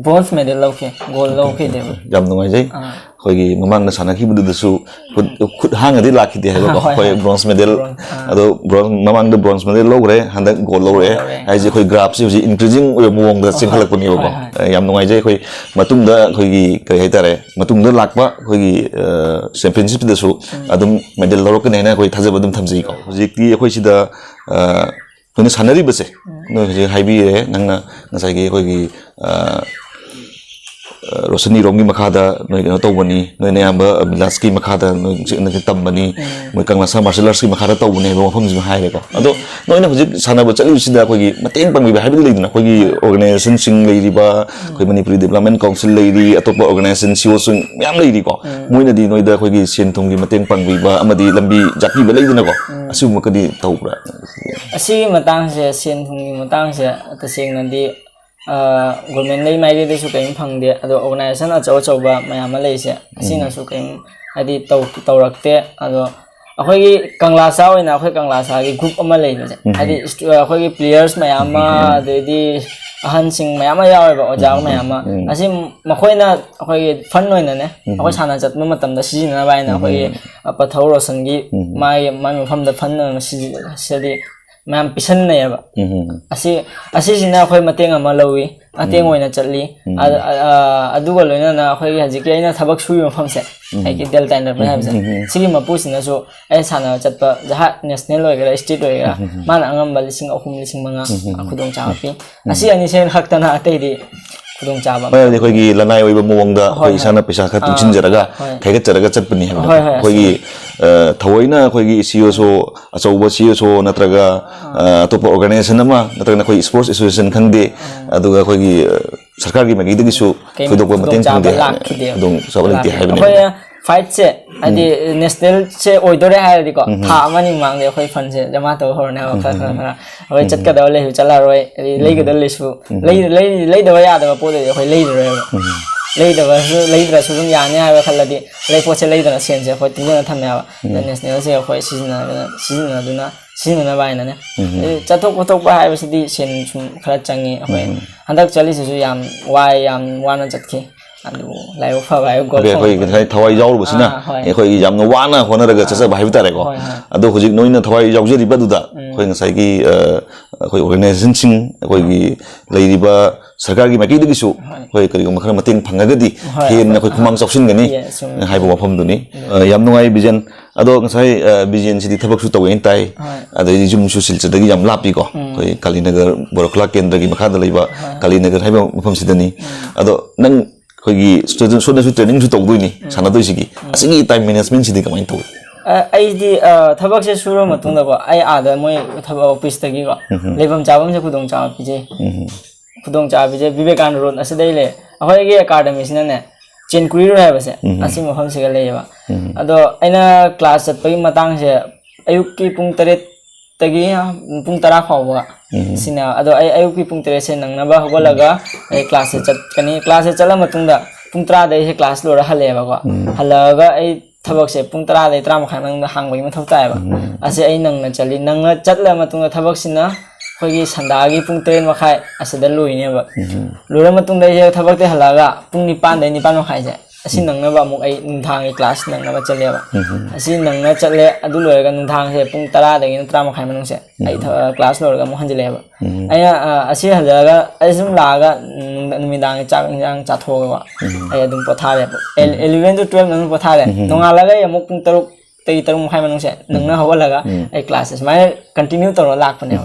ꯕ꯭ꯔꯣꯟꯖ ꯃꯦꯗꯜ ꯂꯧꯈꯤ, ꯒꯣꯜ ꯑꯣꯀꯦ, ꯂꯧꯈꯤꯗꯦꯕ꯫ ꯑꯣꯀꯦ꯫ ꯌꯥꯝ ꯅꯨꯡꯉꯥꯏꯖꯩ꯫ ꯑꯥ꯫ ꯑꯩꯈꯣꯏꯒꯤ ꯃꯃꯥꯡꯗ ꯁꯥꯟꯅꯈꯤꯕꯗꯨꯗꯁꯨ ꯈꯨꯠ, ꯈꯨꯠ ꯍꯥꯡꯉꯗꯤ ꯂꯥꯛꯈꯤꯗꯦ ꯍꯥꯏꯕꯀꯣ꯫ ꯍꯣꯏ, ꯑꯩꯈꯣꯏ ꯍꯣꯏ꯫ ꯕ꯭ꯔꯣꯟꯖ ꯃꯦꯗꯜ, ꯕ꯭ꯔꯣꯟꯖ, ꯑꯥ꯫ ꯑꯗꯣ ꯕ꯭ꯔꯣꯟꯖ, ꯃꯃꯥꯡꯗ ꯕ꯭ꯔꯣꯟꯖ ꯃꯦꯗꯜ ꯂꯧꯈ꯭ꯔꯦ, ꯍꯟꯗꯛ ꯒꯣꯜ ꯂꯧꯔꯦ꯫ ꯂꯧꯔꯦ꯫ ꯍꯥꯏꯁꯦ ꯑꯩꯈꯣꯏ ꯒ꯭ꯔꯥꯐꯁꯤ ꯍꯧꯖꯤꯛ ꯏꯟꯀ꯭ꯔꯤꯖꯤꯡ ꯑꯣꯏꯕ ꯃꯑꯣꯡꯗ ꯍꯣꯏ, ꯍꯣꯏ꯫ ꯆꯦꯟꯈꯠꯂꯛꯄꯅꯦꯕꯀꯣ꯫ ꯍꯣꯏ, ꯍꯣꯏ꯫ ꯑ, ꯌꯥꯝ ꯅꯨꯡꯉꯥꯏꯖꯩ꯫ ꯑꯩꯈꯣꯏ ꯃꯇꯨꯡꯗ ꯑꯩꯈꯣꯏꯒꯤ ꯀꯔꯤ ꯍꯥꯏꯇꯥꯔꯦ, ꯃꯇꯨꯡꯗ ꯂꯥꯛꯄ ꯑꯩꯈꯣꯏꯒꯤ, ꯑ, ꯆꯦꯝꯄꯤꯌꯟꯁꯤꯞꯇꯁꯨ ꯎꯝ꯫ ꯑꯗꯨꯝ ꯃꯦꯗꯜ ꯂꯧꯔꯛꯀꯅꯤ ꯍꯥꯏꯅ ꯑꯩꯈꯣꯏ ꯊꯥꯖꯕ ꯑꯗꯨꯝ ꯊꯝꯖꯩꯀꯣ꯫ ꯍꯧꯖꯤꯛꯇꯤ ꯑꯩꯈꯣꯏ ꯁꯤꯗ, ꯑ, ꯅꯣꯏꯅ ꯁꯥꯟꯅꯔꯤꯕꯁꯦ, ꯎꯝ꯫ ꯅꯣꯏ ꯍꯧꯖꯤꯛ ꯍꯥꯏꯕꯤꯔꯦ, ꯅꯪꯅ ꯉꯁꯥꯏꯒꯤ ꯑꯩꯈꯣꯏꯒꯤ, ꯑ, ꯑ, ꯔꯣꯁꯟ ꯏꯔꯣꯝꯒꯤ ꯃꯈꯥꯗ ꯅꯣꯏ ꯀꯩꯅꯣ ꯇꯧꯕꯅꯤ, ꯅꯣꯏꯅ ꯑꯌꯥꯝꯕ ꯑꯕꯤꯂꯥꯁꯀꯤ ꯃꯈꯥꯗ ꯅꯣꯏ ꯍꯧꯖꯤꯛ ꯅꯣꯏ ꯇꯝꯕꯅꯤ, ꯃꯣꯏ ꯀꯪꯂꯥꯁꯥ ꯃꯥꯔꯁꯦꯜ ꯑꯥꯔꯠꯁꯀꯤ ꯃꯈꯥꯗ ꯇꯧꯕꯅꯦ ꯍꯥꯏꯕ ꯋꯥꯐꯝꯁꯤꯃ ꯍꯥꯏꯔꯦꯀꯣ꯫ ꯑꯗꯣ ꯅꯣꯏꯅ ꯍꯧꯖꯤꯛ ꯁꯥꯟꯅꯕ ꯆꯠꯂꯤꯕꯁꯤꯗ ꯑꯩꯈꯣꯏꯒꯤ ꯃꯇꯦꯡ ꯄꯥꯡꯕꯤꯕ ꯍꯥꯏꯕꯗꯤ ꯂꯩꯗꯅ, ꯑꯩꯈꯣꯏꯒꯤ ꯑꯣꯔꯒꯅꯥꯏꯖꯦꯁꯟꯁꯤꯡ ꯂꯩꯔꯤꯕ, ꯑꯩꯈꯣꯏ ꯃꯅꯤꯄꯨꯔꯤ ꯗꯤꯕꯂꯞꯃꯦꯟ ꯀꯥꯎꯟꯁꯤꯜ ꯂꯩꯔꯤ, ꯑꯇꯣꯞꯄ ꯑꯣꯔꯒꯅꯥꯏꯖꯦꯁꯟ ꯁꯤ ꯑꯣꯁꯤꯡ ꯃꯌꯥꯝ ꯂꯩꯔꯤꯀꯣ꯫ ꯃꯣꯏꯅꯗꯤ ꯅꯣꯏꯗ ꯑꯩꯈꯣꯏꯒꯤ ꯁꯦꯟ ꯊꯨꯝꯒꯤ ꯃꯇꯦꯡ ꯄꯥꯡꯕꯤꯕ ꯑꯃꯗꯤ ꯂꯝꯕꯤ ꯖꯥꯠꯄꯤꯕ ꯂꯩꯗꯅꯀꯣ, ꯑꯁꯤꯒꯨꯝꯕꯀꯗꯤ ꯇꯧꯕ꯭ꯔꯥ? ꯑꯁꯤꯒꯤ ꯃꯇꯥꯡꯁꯦ, ꯁꯦꯟ ꯊꯨꯝꯒꯤ ꯃꯇꯥꯡꯁꯦ ꯇꯁꯦꯡꯅꯗꯤ ꯒꯣꯔꯃꯦꯟꯗꯒꯤ ꯃꯥꯏꯀꯩꯗꯁꯨ ꯀꯔꯤꯝ ꯐꯪꯗꯦ꯫ ꯑꯗꯣ ꯑꯣꯔꯒꯅꯥꯏꯖꯦꯁꯟ ꯑꯆꯧ ꯑꯆꯧꯕ ꯃꯌꯥꯝ ꯑꯃ ꯂꯩꯔꯤꯁꯦ, ꯑꯁꯤꯅꯁꯨ ꯀꯔꯤꯝ ꯍꯥꯏꯗꯤ ꯇꯧ ꯇꯧꯔꯛꯇꯦ꯫ ꯑꯗꯣ ꯑꯩꯈꯣꯏꯒꯤ ꯀꯪꯂꯥꯁꯥ ꯑꯣꯏꯅ ꯑꯩꯈꯣꯏ ꯀꯪꯂꯥꯁꯥꯒꯤ ꯒ꯭ꯔꯨꯞ ꯑꯃ ꯂꯩꯕꯁꯦ, ꯍꯥꯏꯗꯤ ꯏꯁꯇꯨ- ꯑꯩꯈꯣꯏꯒꯤ ꯄ꯭ꯂꯦꯌꯔꯁ ꯃꯌꯥꯝ ꯑꯃ, ꯑꯗꯩꯗꯤ ꯑꯍꯟꯁꯤꯡ ꯃꯌꯥꯝ ꯑꯃ ꯌꯥꯎꯋꯦꯕ, ꯑꯣꯖꯥ ꯃꯌꯥꯝ ꯑꯃ꯫ ꯑꯁꯤ ꯃꯈꯣꯏꯅ ꯑꯩꯈꯣꯏꯒꯤ ꯐꯟ ꯑꯣꯏꯅꯅꯦ, ꯑꯩꯈꯣꯏ ꯁꯥꯟꯅ ꯆꯠꯄ ꯃꯇꯝꯗ ꯁꯤꯖꯤꯟꯅꯅꯕ ꯍꯥꯏꯅ ꯑꯩꯈꯣꯏꯒꯤ ꯄꯊꯧ ꯔꯣꯁꯟꯒꯤ ꯃꯥꯒꯤ ꯃꯥꯒꯤ ꯃꯐꯝꯗ ꯐꯟ ꯑꯣꯏꯅ ꯁꯤꯖꯤ- ꯁꯤꯗꯤ ꯃꯌꯥꯝ ꯄꯤꯁꯟꯅꯩꯌꯦꯕ꯫ ꯑꯁꯤ ꯑꯁꯤꯁꯤꯅ ꯑꯩꯈꯣꯏ ꯃꯇꯦꯡ ꯑꯃ ꯂꯧꯋꯤ, ꯃꯇꯦꯡ ꯑꯣꯏꯅ ꯆꯠꯂꯤ꯫ ꯑ- ꯑ- ꯑꯗꯨꯒ ꯂꯣꯏꯅꯅ ꯑꯩꯈꯣꯏꯒꯤ ꯍꯧꯖꯤꯛꯀꯤ ꯑꯩꯅ ꯊꯕꯛ ꯁꯨꯔꯤꯕ ꯃꯐꯝꯁꯦ, ꯑꯩꯒꯤ ꯗꯦꯜ ꯇꯥꯏꯟꯗꯔ ꯍꯥꯏꯕꯁꯦ, ꯁꯤꯒꯤ ꯃꯄꯨꯁꯤꯅꯁꯨ ꯑꯩ ꯁꯥꯟꯅꯕ ꯆꯠꯄ ꯖꯍꯥ ꯅꯦꯁꯅꯦꯜ ꯑꯣꯏꯒꯦꯔꯥ, ꯁ꯭ꯇꯦꯠ ꯑꯣꯏꯒꯦꯔꯥ, ꯃꯥꯅ ꯑꯉꯝꯕ ꯂꯤꯁꯤꯡ ꯑꯍꯨꯝ, ꯂꯤꯁꯤꯡ ꯃꯉꯥ ꯈꯨꯗꯣꯡꯆꯥꯕ ꯄꯤ꯫ ꯑꯁꯤ ꯑꯅꯤꯁꯦ ꯈꯛꯇꯅ ꯑꯇꯩꯗꯤ ꯈꯨꯗꯣꯡꯆꯥꯕ ꯑꯃ ꯃꯌꯥꯝꯗꯤ ꯑꯩꯈꯣꯏꯒꯤ ꯂꯅꯥꯏ ꯑꯣꯏꯕ ꯃꯑꯣꯡꯗ ꯑꯩꯈꯣꯏ ꯏꯁꯥꯅ ꯄꯩꯁꯥ ꯈꯔ ꯇꯨꯡꯁꯤꯟꯖꯔꯒ, ꯈꯥꯏꯒꯠꯆꯔꯒ ꯆꯠꯄꯅꯤ ꯍꯥꯏꯕꯗꯣ꯫ ꯍꯣꯏ, ꯍꯣꯏ, ꯑꯩꯈꯣꯏꯒꯤ ꯑ, ꯊꯑꯣꯏꯅ ꯑꯩꯈꯣꯏꯒꯤ ꯁꯤ ꯑꯣ ꯁꯣ, ꯑꯆꯧꯕ ꯁꯤ ꯑꯣ ꯁꯣ ꯅꯠꯇ꯭ꯔꯒ ꯑ, ꯑꯇꯣꯞꯄ ꯑꯣꯔꯒꯅꯥꯏꯖꯦꯁꯟ ꯑꯃ ꯅꯠꯇ꯭ꯔꯒ ꯑꯩꯈꯣꯏ ꯁ꯭ꯄꯣꯔꯠꯁ ꯑꯦꯁꯣꯁꯤꯌꯦꯁꯟ ꯈꯪꯗꯦ, ꯑꯗꯨꯒ ꯑꯩꯈꯣꯏꯒꯤ ꯑ, ꯁꯔꯀꯥꯔꯒꯤ ꯃꯥꯏꯀꯩꯗꯒꯤꯁꯨ ꯀꯩꯝ ꯊꯣꯏꯗꯣꯛꯄ ꯃꯇꯦꯡ ꯈꯨꯗꯣꯡꯆꯥꯕ ꯐꯪꯗꯦ ꯍꯥꯏ-, ꯂꯥꯛꯈꯤꯗꯦꯕ꯫ ꯈꯨꯗꯣꯡꯆꯥꯕ ꯂꯩꯇꯦ ꯂꯥꯛꯈꯤꯗꯦ꯫ ꯍꯥꯏꯕꯅꯦ꯫ ꯑꯩꯈꯣꯏ ꯐꯥꯏꯠꯁꯦ ꯍꯥꯏꯗꯤ ꯅꯦꯁꯅꯦꯜꯁꯦ ꯑꯣꯏꯗꯣꯔꯦ ꯍꯥꯏꯔꯗꯤꯀꯣ, ꯊꯥ ꯑꯃ ꯑꯅꯤ ꯃꯃꯥꯡꯗ ꯑꯩꯈꯣꯏ ꯐꯟꯁꯦ ꯖꯃꯥ ꯇꯧꯕ ꯍꯧꯔꯅꯦꯕ, ꯈꯔ ꯈꯔ ꯈꯔ ꯑꯩꯈꯣꯏ ꯆꯠꯀꯗꯕ ꯂꯩꯁꯨ ꯆꯠꯂꯔꯣꯏ, ꯑꯗꯩ ꯂꯩꯒꯗꯕ ꯂꯩꯁꯨ ꯂꯩ- ꯂꯩ- ꯂꯩꯗꯕ ꯌꯥꯗꯕ ꯄꯣꯠ ꯂꯩꯔꯗꯤ ꯑꯩꯈꯣꯏ ꯂꯩꯔꯔꯣꯏꯕ꯫ ꯂꯩꯗꯕꯁꯨ ꯂꯩꯗ꯭ꯔꯁꯨ ꯑꯗꯨꯝ ꯌꯥꯅꯤ ꯍꯥꯏꯕ ꯈꯜꯂꯗꯤ ꯂꯩꯄꯣꯠꯁꯦ ꯂꯩꯗꯅ ꯁꯦꯟꯁꯦ ꯑꯩꯈꯣꯏ ꯇꯨꯡꯁꯤꯟꯅ ꯊꯝꯃꯦꯕ꯫ ꯑꯗ ꯅꯦꯁꯅꯦꯜꯁꯦ ꯑꯩꯈꯣꯏ ꯁꯤꯖꯤꯟꯅꯗꯅ ꯁꯤꯖꯤꯟꯅꯗꯨꯅ ꯁꯤꯖꯤꯟꯅꯅꯕ ꯍꯥꯏꯅꯅꯦ꯫ ꯑꯗꯩ ꯆꯠꯊꯣꯛ ꯈꯣꯠꯇꯣꯛꯄ ꯍꯥꯏꯕꯁꯤꯗꯤ ꯁꯦꯟ ꯁꯨꯝ ꯈꯔ ꯆꯪꯉꯤ꯫ ꯑꯩꯈꯣꯏ ꯍꯟꯗꯛ ꯆꯠꯂꯤꯁꯤꯁꯨ ꯌꯥꯝ ꯋꯥꯏ, ꯌꯥꯝ ꯋꯥꯅ ꯆꯠꯈꯤ꯫ ꯑꯗꯨꯕꯨ ꯂꯥꯏꯕꯛ ꯐꯕ ꯍꯥꯏꯕ ꯒꯣꯜ ꯑꯣꯀꯦ, ꯑꯩꯈꯣꯏ ꯐꯪꯉꯛꯄ꯫ ꯉꯁꯥꯏ ꯊꯋꯥꯏ ꯌꯥꯎꯔꯨꯕꯁꯤꯅ ꯑꯥ, ꯍꯣꯏ꯫ ꯑꯩꯈꯣꯏꯒꯤ ꯌꯥꯝꯅ ꯋꯥꯅ ꯍꯣꯠꯅꯔꯒ ꯆꯠꯆꯕ ꯍꯥꯏꯕ ꯇꯥꯔꯦꯀꯣ꯫ ꯍꯣꯏ, ꯍꯣꯏ꯫ ꯑꯗꯣ ꯍꯧꯖꯤꯛ ꯅꯣꯏꯅ ꯊꯋꯥꯏ ꯌꯥꯎꯖꯔꯤꯕ ꯑꯗꯨꯗ ꯑꯩꯈꯣꯏ ꯉꯁꯥꯏꯒꯤ ꯑ, ꯑꯩꯈꯣꯏ ꯑꯣꯔꯒꯅꯥꯏꯖꯦꯁꯟꯁꯤꯡ, ꯑꯩꯈꯣꯏꯒꯤ ꯂꯩꯔꯤꯕ ꯁꯔꯀꯥꯔꯒꯤ ꯃꯥꯏꯀꯩꯗꯒꯤꯁꯨ ꯑꯩꯈꯣꯏ ꯀꯔꯤꯒꯨꯝꯕ ꯈꯔ ꯃꯇꯦꯡ ꯐꯪꯉꯒꯗꯤ ꯍꯣꯏ, ꯍꯦꯟꯅ ꯍꯣꯏ, ꯑꯩꯈꯣꯏ ꯈꯨꯃꯥꯡ ꯆꯥꯎꯁꯤꯟꯒꯅꯤ Yes, ꯆꯨꯝꯃꯤ꯫ ꯍꯥꯏꯕ ꯋꯥꯐꯝꯗꯨꯅꯤ꯫ ꯑ, ꯌꯥꯝ ꯅꯨꯡꯉꯥꯏ ꯕꯤꯖꯟ꯫ ꯑꯗꯣ ꯉꯁꯥꯏ ꯑ, ꯕꯤꯖꯦꯟꯁꯤꯗꯤ ꯊꯕꯛꯁꯨ ꯇꯧꯋꯦꯅ ꯇꯥꯏ, ꯍꯣꯏ꯫ ꯑꯗꯩꯗꯤ ꯌꯨꯝꯁꯨ ꯁꯤꯜꯆꯔꯗꯒꯤ ꯌꯥꯝ ꯂꯥꯞꯄꯤꯀꯣ, ꯑꯩꯈꯣꯏ ꯀꯥꯂꯤꯅꯒꯔ ꯕꯣꯔꯣꯈꯂꯥ ꯀꯦꯟꯗ꯭ꯔꯒꯤ ꯃꯈꯥꯗ ꯂꯩꯕ ꯀꯥꯂꯤꯅꯒꯔ ꯍꯥꯏꯕ ꯃꯐꯝꯁꯤꯗꯅꯤ꯫ ꯑꯗꯣ ꯅꯪ ꯑꯩꯈꯣꯏꯒꯤ ꯁꯣꯝꯗꯁꯨ ꯇ꯭ꯔꯦꯅꯤꯡꯁꯨ ꯇꯧꯗꯣꯏꯅꯤ ꯁꯥꯟꯅꯗꯣꯏꯁꯤꯒꯤ꯫ ꯑꯁꯤꯒꯤ ꯇꯥꯏꯝ ꯃꯦꯅꯦꯖꯃꯦꯟꯁꯤꯗꯤ ꯀꯃꯥꯏꯅ ꯇꯧꯏ? ꯑꯩꯗꯤ ꯊꯕꯛꯁꯦ ꯁꯨꯔ ꯃꯇꯨꯡꯗꯀꯣ, ꯑꯩ ꯑꯥꯗ ꯃꯣꯏ ꯊꯕꯛ ꯑꯣꯐꯤꯁꯇꯒꯤꯀꯣ ꯂꯩꯐꯝ ꯆꯥꯐꯝꯁꯦ ꯈꯨꯗꯣꯡꯆꯥꯕ ꯄꯤꯖꯩ꯫ ꯈꯨꯗꯣꯡꯆꯥꯕ ꯄꯤꯖꯩ꯫ ꯕꯤꯕꯦꯀꯥꯅꯟꯗ ꯔꯣꯗ ꯑꯁꯤꯗꯩ ꯂꯩ꯫ ꯑꯩꯈꯣꯏꯒꯤ ꯑꯦꯀꯥꯗꯃꯤꯁꯤꯅꯅꯦ ꯆꯦꯟꯀꯨꯔꯤ ꯔꯣꯗ ꯍꯥꯏꯕꯁꯦ ꯑꯁꯤ ꯃꯐꯝꯁꯤꯒ ꯂꯩꯌꯦꯕ꯫ ꯑꯗꯣ ꯑꯩꯅ ꯀ꯭ꯂꯥꯁ ꯆꯠꯄꯒꯤ ꯃꯇꯥꯡꯁꯦ ꯑꯌꯨꯛꯀꯤ ꯄꯨꯡ ꯇꯔꯦꯠꯇꯒꯤ ꯄꯨꯡ ꯇꯔꯥ ꯐꯥꯎꯕ ꯁꯤꯅ꯫ ꯑꯗꯣ ꯑꯩ ꯑꯌꯨꯛꯀꯤ ꯄꯨꯡ ꯇꯔꯦꯠꯁꯦ ꯅꯪꯅꯕ ꯍꯧꯒꯠꯂꯒ ꯑꯩ ꯀ꯭ꯂꯥꯁꯁꯦ ꯆꯠꯀꯅꯤ꯫ ꯀ꯭ꯂꯥꯁꯁꯦ ꯆꯠꯂ ꯃꯇꯨꯡꯗ ꯄꯨꯡ ꯇꯔꯥꯗ ꯑꯩꯁꯦ ꯀ꯭ꯂꯥꯁ ꯂꯣꯏꯔ ꯍꯜꯂꯛꯑꯦꯕꯀꯣ꯫ ꯍꯜꯂꯛꯑꯒ ꯑꯩ ꯊꯕꯛꯁꯦ ꯄꯨꯡ ꯇꯔꯥꯗꯒꯤ ꯇꯔꯥ ꯃꯈꯥꯏ ꯃꯅꯨꯡꯗ ꯍꯥꯡꯕꯒꯤ ꯃꯊꯧ ꯇꯥꯏꯌꯦꯕ꯫ ꯑꯁꯤ ꯑꯩ ꯅꯪꯅ ꯆꯠꯂꯤ꯫ ꯅꯪꯅ ꯆꯠꯂ ꯃꯇꯨꯡꯗ ꯊꯕꯛꯁꯤꯅ ꯑꯩꯈꯣꯏꯒꯤ ꯁꯟꯗꯥꯒꯤ ꯄꯨꯡ ꯇꯔꯦꯠ ꯃꯈꯥꯏ ꯑꯁꯤꯗ ꯂꯣꯏꯅꯦꯕ꯫ ꯂꯣꯏꯔ ꯃꯇꯨꯡꯗ ꯑꯩꯁꯦ ꯊꯕꯛꯇꯩ ꯍꯜꯂꯛꯑꯒ ꯄꯨꯡ ꯅꯤꯄꯥꯟꯗꯩ ꯅꯤꯄꯥꯟ ꯃꯈꯥꯏꯁꯦ ꯑꯁꯤ ꯅꯪꯅꯕ ꯑꯃꯨꯛ ꯑꯩ ꯅꯨꯡꯗꯥꯡꯒꯤ ꯀ꯭ꯂꯥꯁ ꯅꯪꯅꯕ ꯆꯠꯂꯦꯕ꯫ ꯑꯁꯤ ꯅꯪꯅ ꯆꯠꯂꯦ꯫ ꯑꯗꯨ ꯂꯣꯏꯔꯒ ꯅꯨꯡꯗꯥꯡꯁꯦ ꯄꯨꯡ ꯇꯔꯥꯗꯒꯤꯅ ꯇꯔꯥ ꯃꯈꯥꯏ ꯃꯅꯨꯡꯁꯦ ꯑꯩ ꯊ- ꯀ꯭ꯂꯥꯁ ꯂꯣꯏꯔꯒ ꯑꯃꯨꯛ ꯍꯟꯖꯤꯜꯂꯛꯑꯦꯕ꯫ ꯑꯩꯅ ꯑ, ꯑꯁꯤ ꯍꯜꯂꯛꯑꯒ ꯑꯩ ꯁꯨꯝ ꯂꯥꯛꯑꯒ ꯅꯨꯡꯗ- ꯅꯨꯃꯤꯗꯥꯡꯒꯤ ꯆꯥꯛ ꯏꯟꯖꯥꯡ ꯆꯥꯊꯣꯛꯑꯒ ꯑꯩ ꯑꯗꯨꯝ ꯄꯣꯊꯥꯔꯦꯕ꯫ ꯑꯦꯂꯚꯦꯟ ꯇꯨ ꯇꯨꯋꯦꯜꯞ ꯃꯅꯨꯡ ꯄꯣꯊꯥꯔꯦ꯫ ꯅꯣꯡꯉꯥꯜꯂꯒ ꯑꯩ ꯑꯃꯨꯛ ꯄꯨꯡ ꯇꯔꯨꯛꯇꯒꯤ ꯇꯔꯨꯛ ꯃꯈꯥꯏ ꯃꯅꯨꯡꯁꯦ ꯅꯪꯅ ꯍꯧꯒꯠꯂꯒ ꯑꯩ ꯀ꯭ꯂꯥꯁꯁꯦ ꯁꯨꯃꯥꯏꯅ ꯀꯟꯇꯤꯅ꯭ꯌꯨ ꯇꯧꯔꯒ ꯂꯥꯛꯄꯅꯦꯕ꯫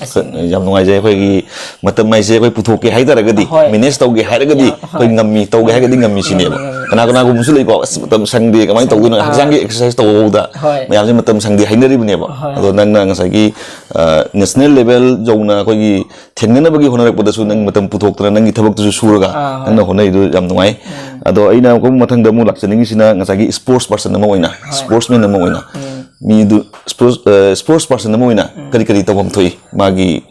ꯑꯁꯤꯅꯤ꯫ ꯌꯥꯝ ꯅꯨꯡꯉꯥꯏꯖꯩ꯫ ꯑꯩꯈꯣꯏꯒꯤ ꯃꯇꯝ ꯍꯥꯏꯁꯦ ꯑꯩꯈꯣꯏ ꯄꯨꯊꯣꯛꯀꯦ ꯍꯥꯏ ꯇꯥꯔꯒꯗꯤ, ꯍꯣꯏ꯫ ꯃꯦꯅꯦꯖ ꯇꯧꯒꯦ ꯍꯥꯏꯔꯒꯗꯤ, ꯌꯥꯝ, ꯍꯣꯏ꯫ ꯑꯩꯈꯣꯏ ꯉꯝꯃꯤ, ꯇꯧꯒꯦ ꯍꯥꯏꯔꯒꯗꯤ ꯉꯝꯃꯤ ꯁꯤꯅꯦꯕ꯫ ꯉꯝꯃꯤ, ꯉꯝꯃꯤ꯫ ꯀꯅꯥ ꯀꯅꯥꯒꯨꯝꯕꯁꯨ ꯂꯩꯀꯣ, "ꯑꯁ, ꯃꯇꯝ ꯁꯪꯗꯦ, ꯀꯃꯥꯏꯅ ꯇꯧꯗꯣꯏꯅꯣ? ꯑꯥ꯫ ꯍꯛꯆꯥꯡꯒꯤ ꯑꯦꯛꯁꯔꯁꯥꯏꯁ ꯇꯧꯍꯧꯗ ꯍꯣꯏ꯫ ꯃꯌꯥꯝꯁꯦ ꯃꯇꯝ ꯁꯪꯗꯦ" ꯍꯥꯏꯅꯔꯤꯕꯅꯦꯕ꯫ ꯍꯣꯏ꯫ ꯑꯗꯣ ꯅꯪꯅ ꯉꯁꯥꯏꯒꯤ, ꯑ, ꯅꯦꯁꯅꯦꯜ ꯂꯦꯚꯦꯜ ꯌꯧꯅ ꯑꯩꯈꯣꯏꯒꯤ ꯊꯦꯡꯅꯅꯕꯒꯤ ꯍꯣꯠꯅꯔꯛꯄꯗꯁꯨ ꯅꯪ ꯃꯇꯝ ꯄꯨꯊꯣꯛꯇꯅ ꯅꯪꯒꯤ ꯊꯕꯛꯇꯨꯁꯨ ꯁꯨꯔꯒ ꯑꯥ, ꯍꯣꯏ꯫ ꯅꯪꯅ ꯍꯣꯠꯅꯔꯤꯗꯨ ꯌꯥꯝ ꯅꯨꯡꯉꯥꯏ꯫ ꯑꯗꯣ ꯑꯩꯅ ꯑꯃꯨꯛ ꯃꯊꯪꯗ ꯑꯃꯨꯛ ꯂꯥꯛꯆꯅꯤꯡꯉꯤꯁꯤꯅ ꯉꯁꯥꯏꯒꯤ ꯁ꯭ꯄꯣꯔꯠꯁ ꯄꯥꯔꯁꯟ ꯑꯃ ꯑꯣꯏꯅ, ꯁ꯭ꯄꯣꯔꯠꯁꯃꯦꯟ ꯑꯃ ꯑꯣꯏꯅ, ꯃꯤꯗꯨ ꯁ꯭ꯄꯣꯔꯠꯁ, ꯑ, ꯁ꯭ꯄꯣꯔꯠꯁ ꯄꯥꯔꯁꯟ ꯑꯃ ꯑꯣꯏꯅ ꯀꯔꯤ ꯀꯔꯤ ꯇꯧꯐꯝ ꯊꯣꯛꯏ? ꯃꯥꯒꯤ,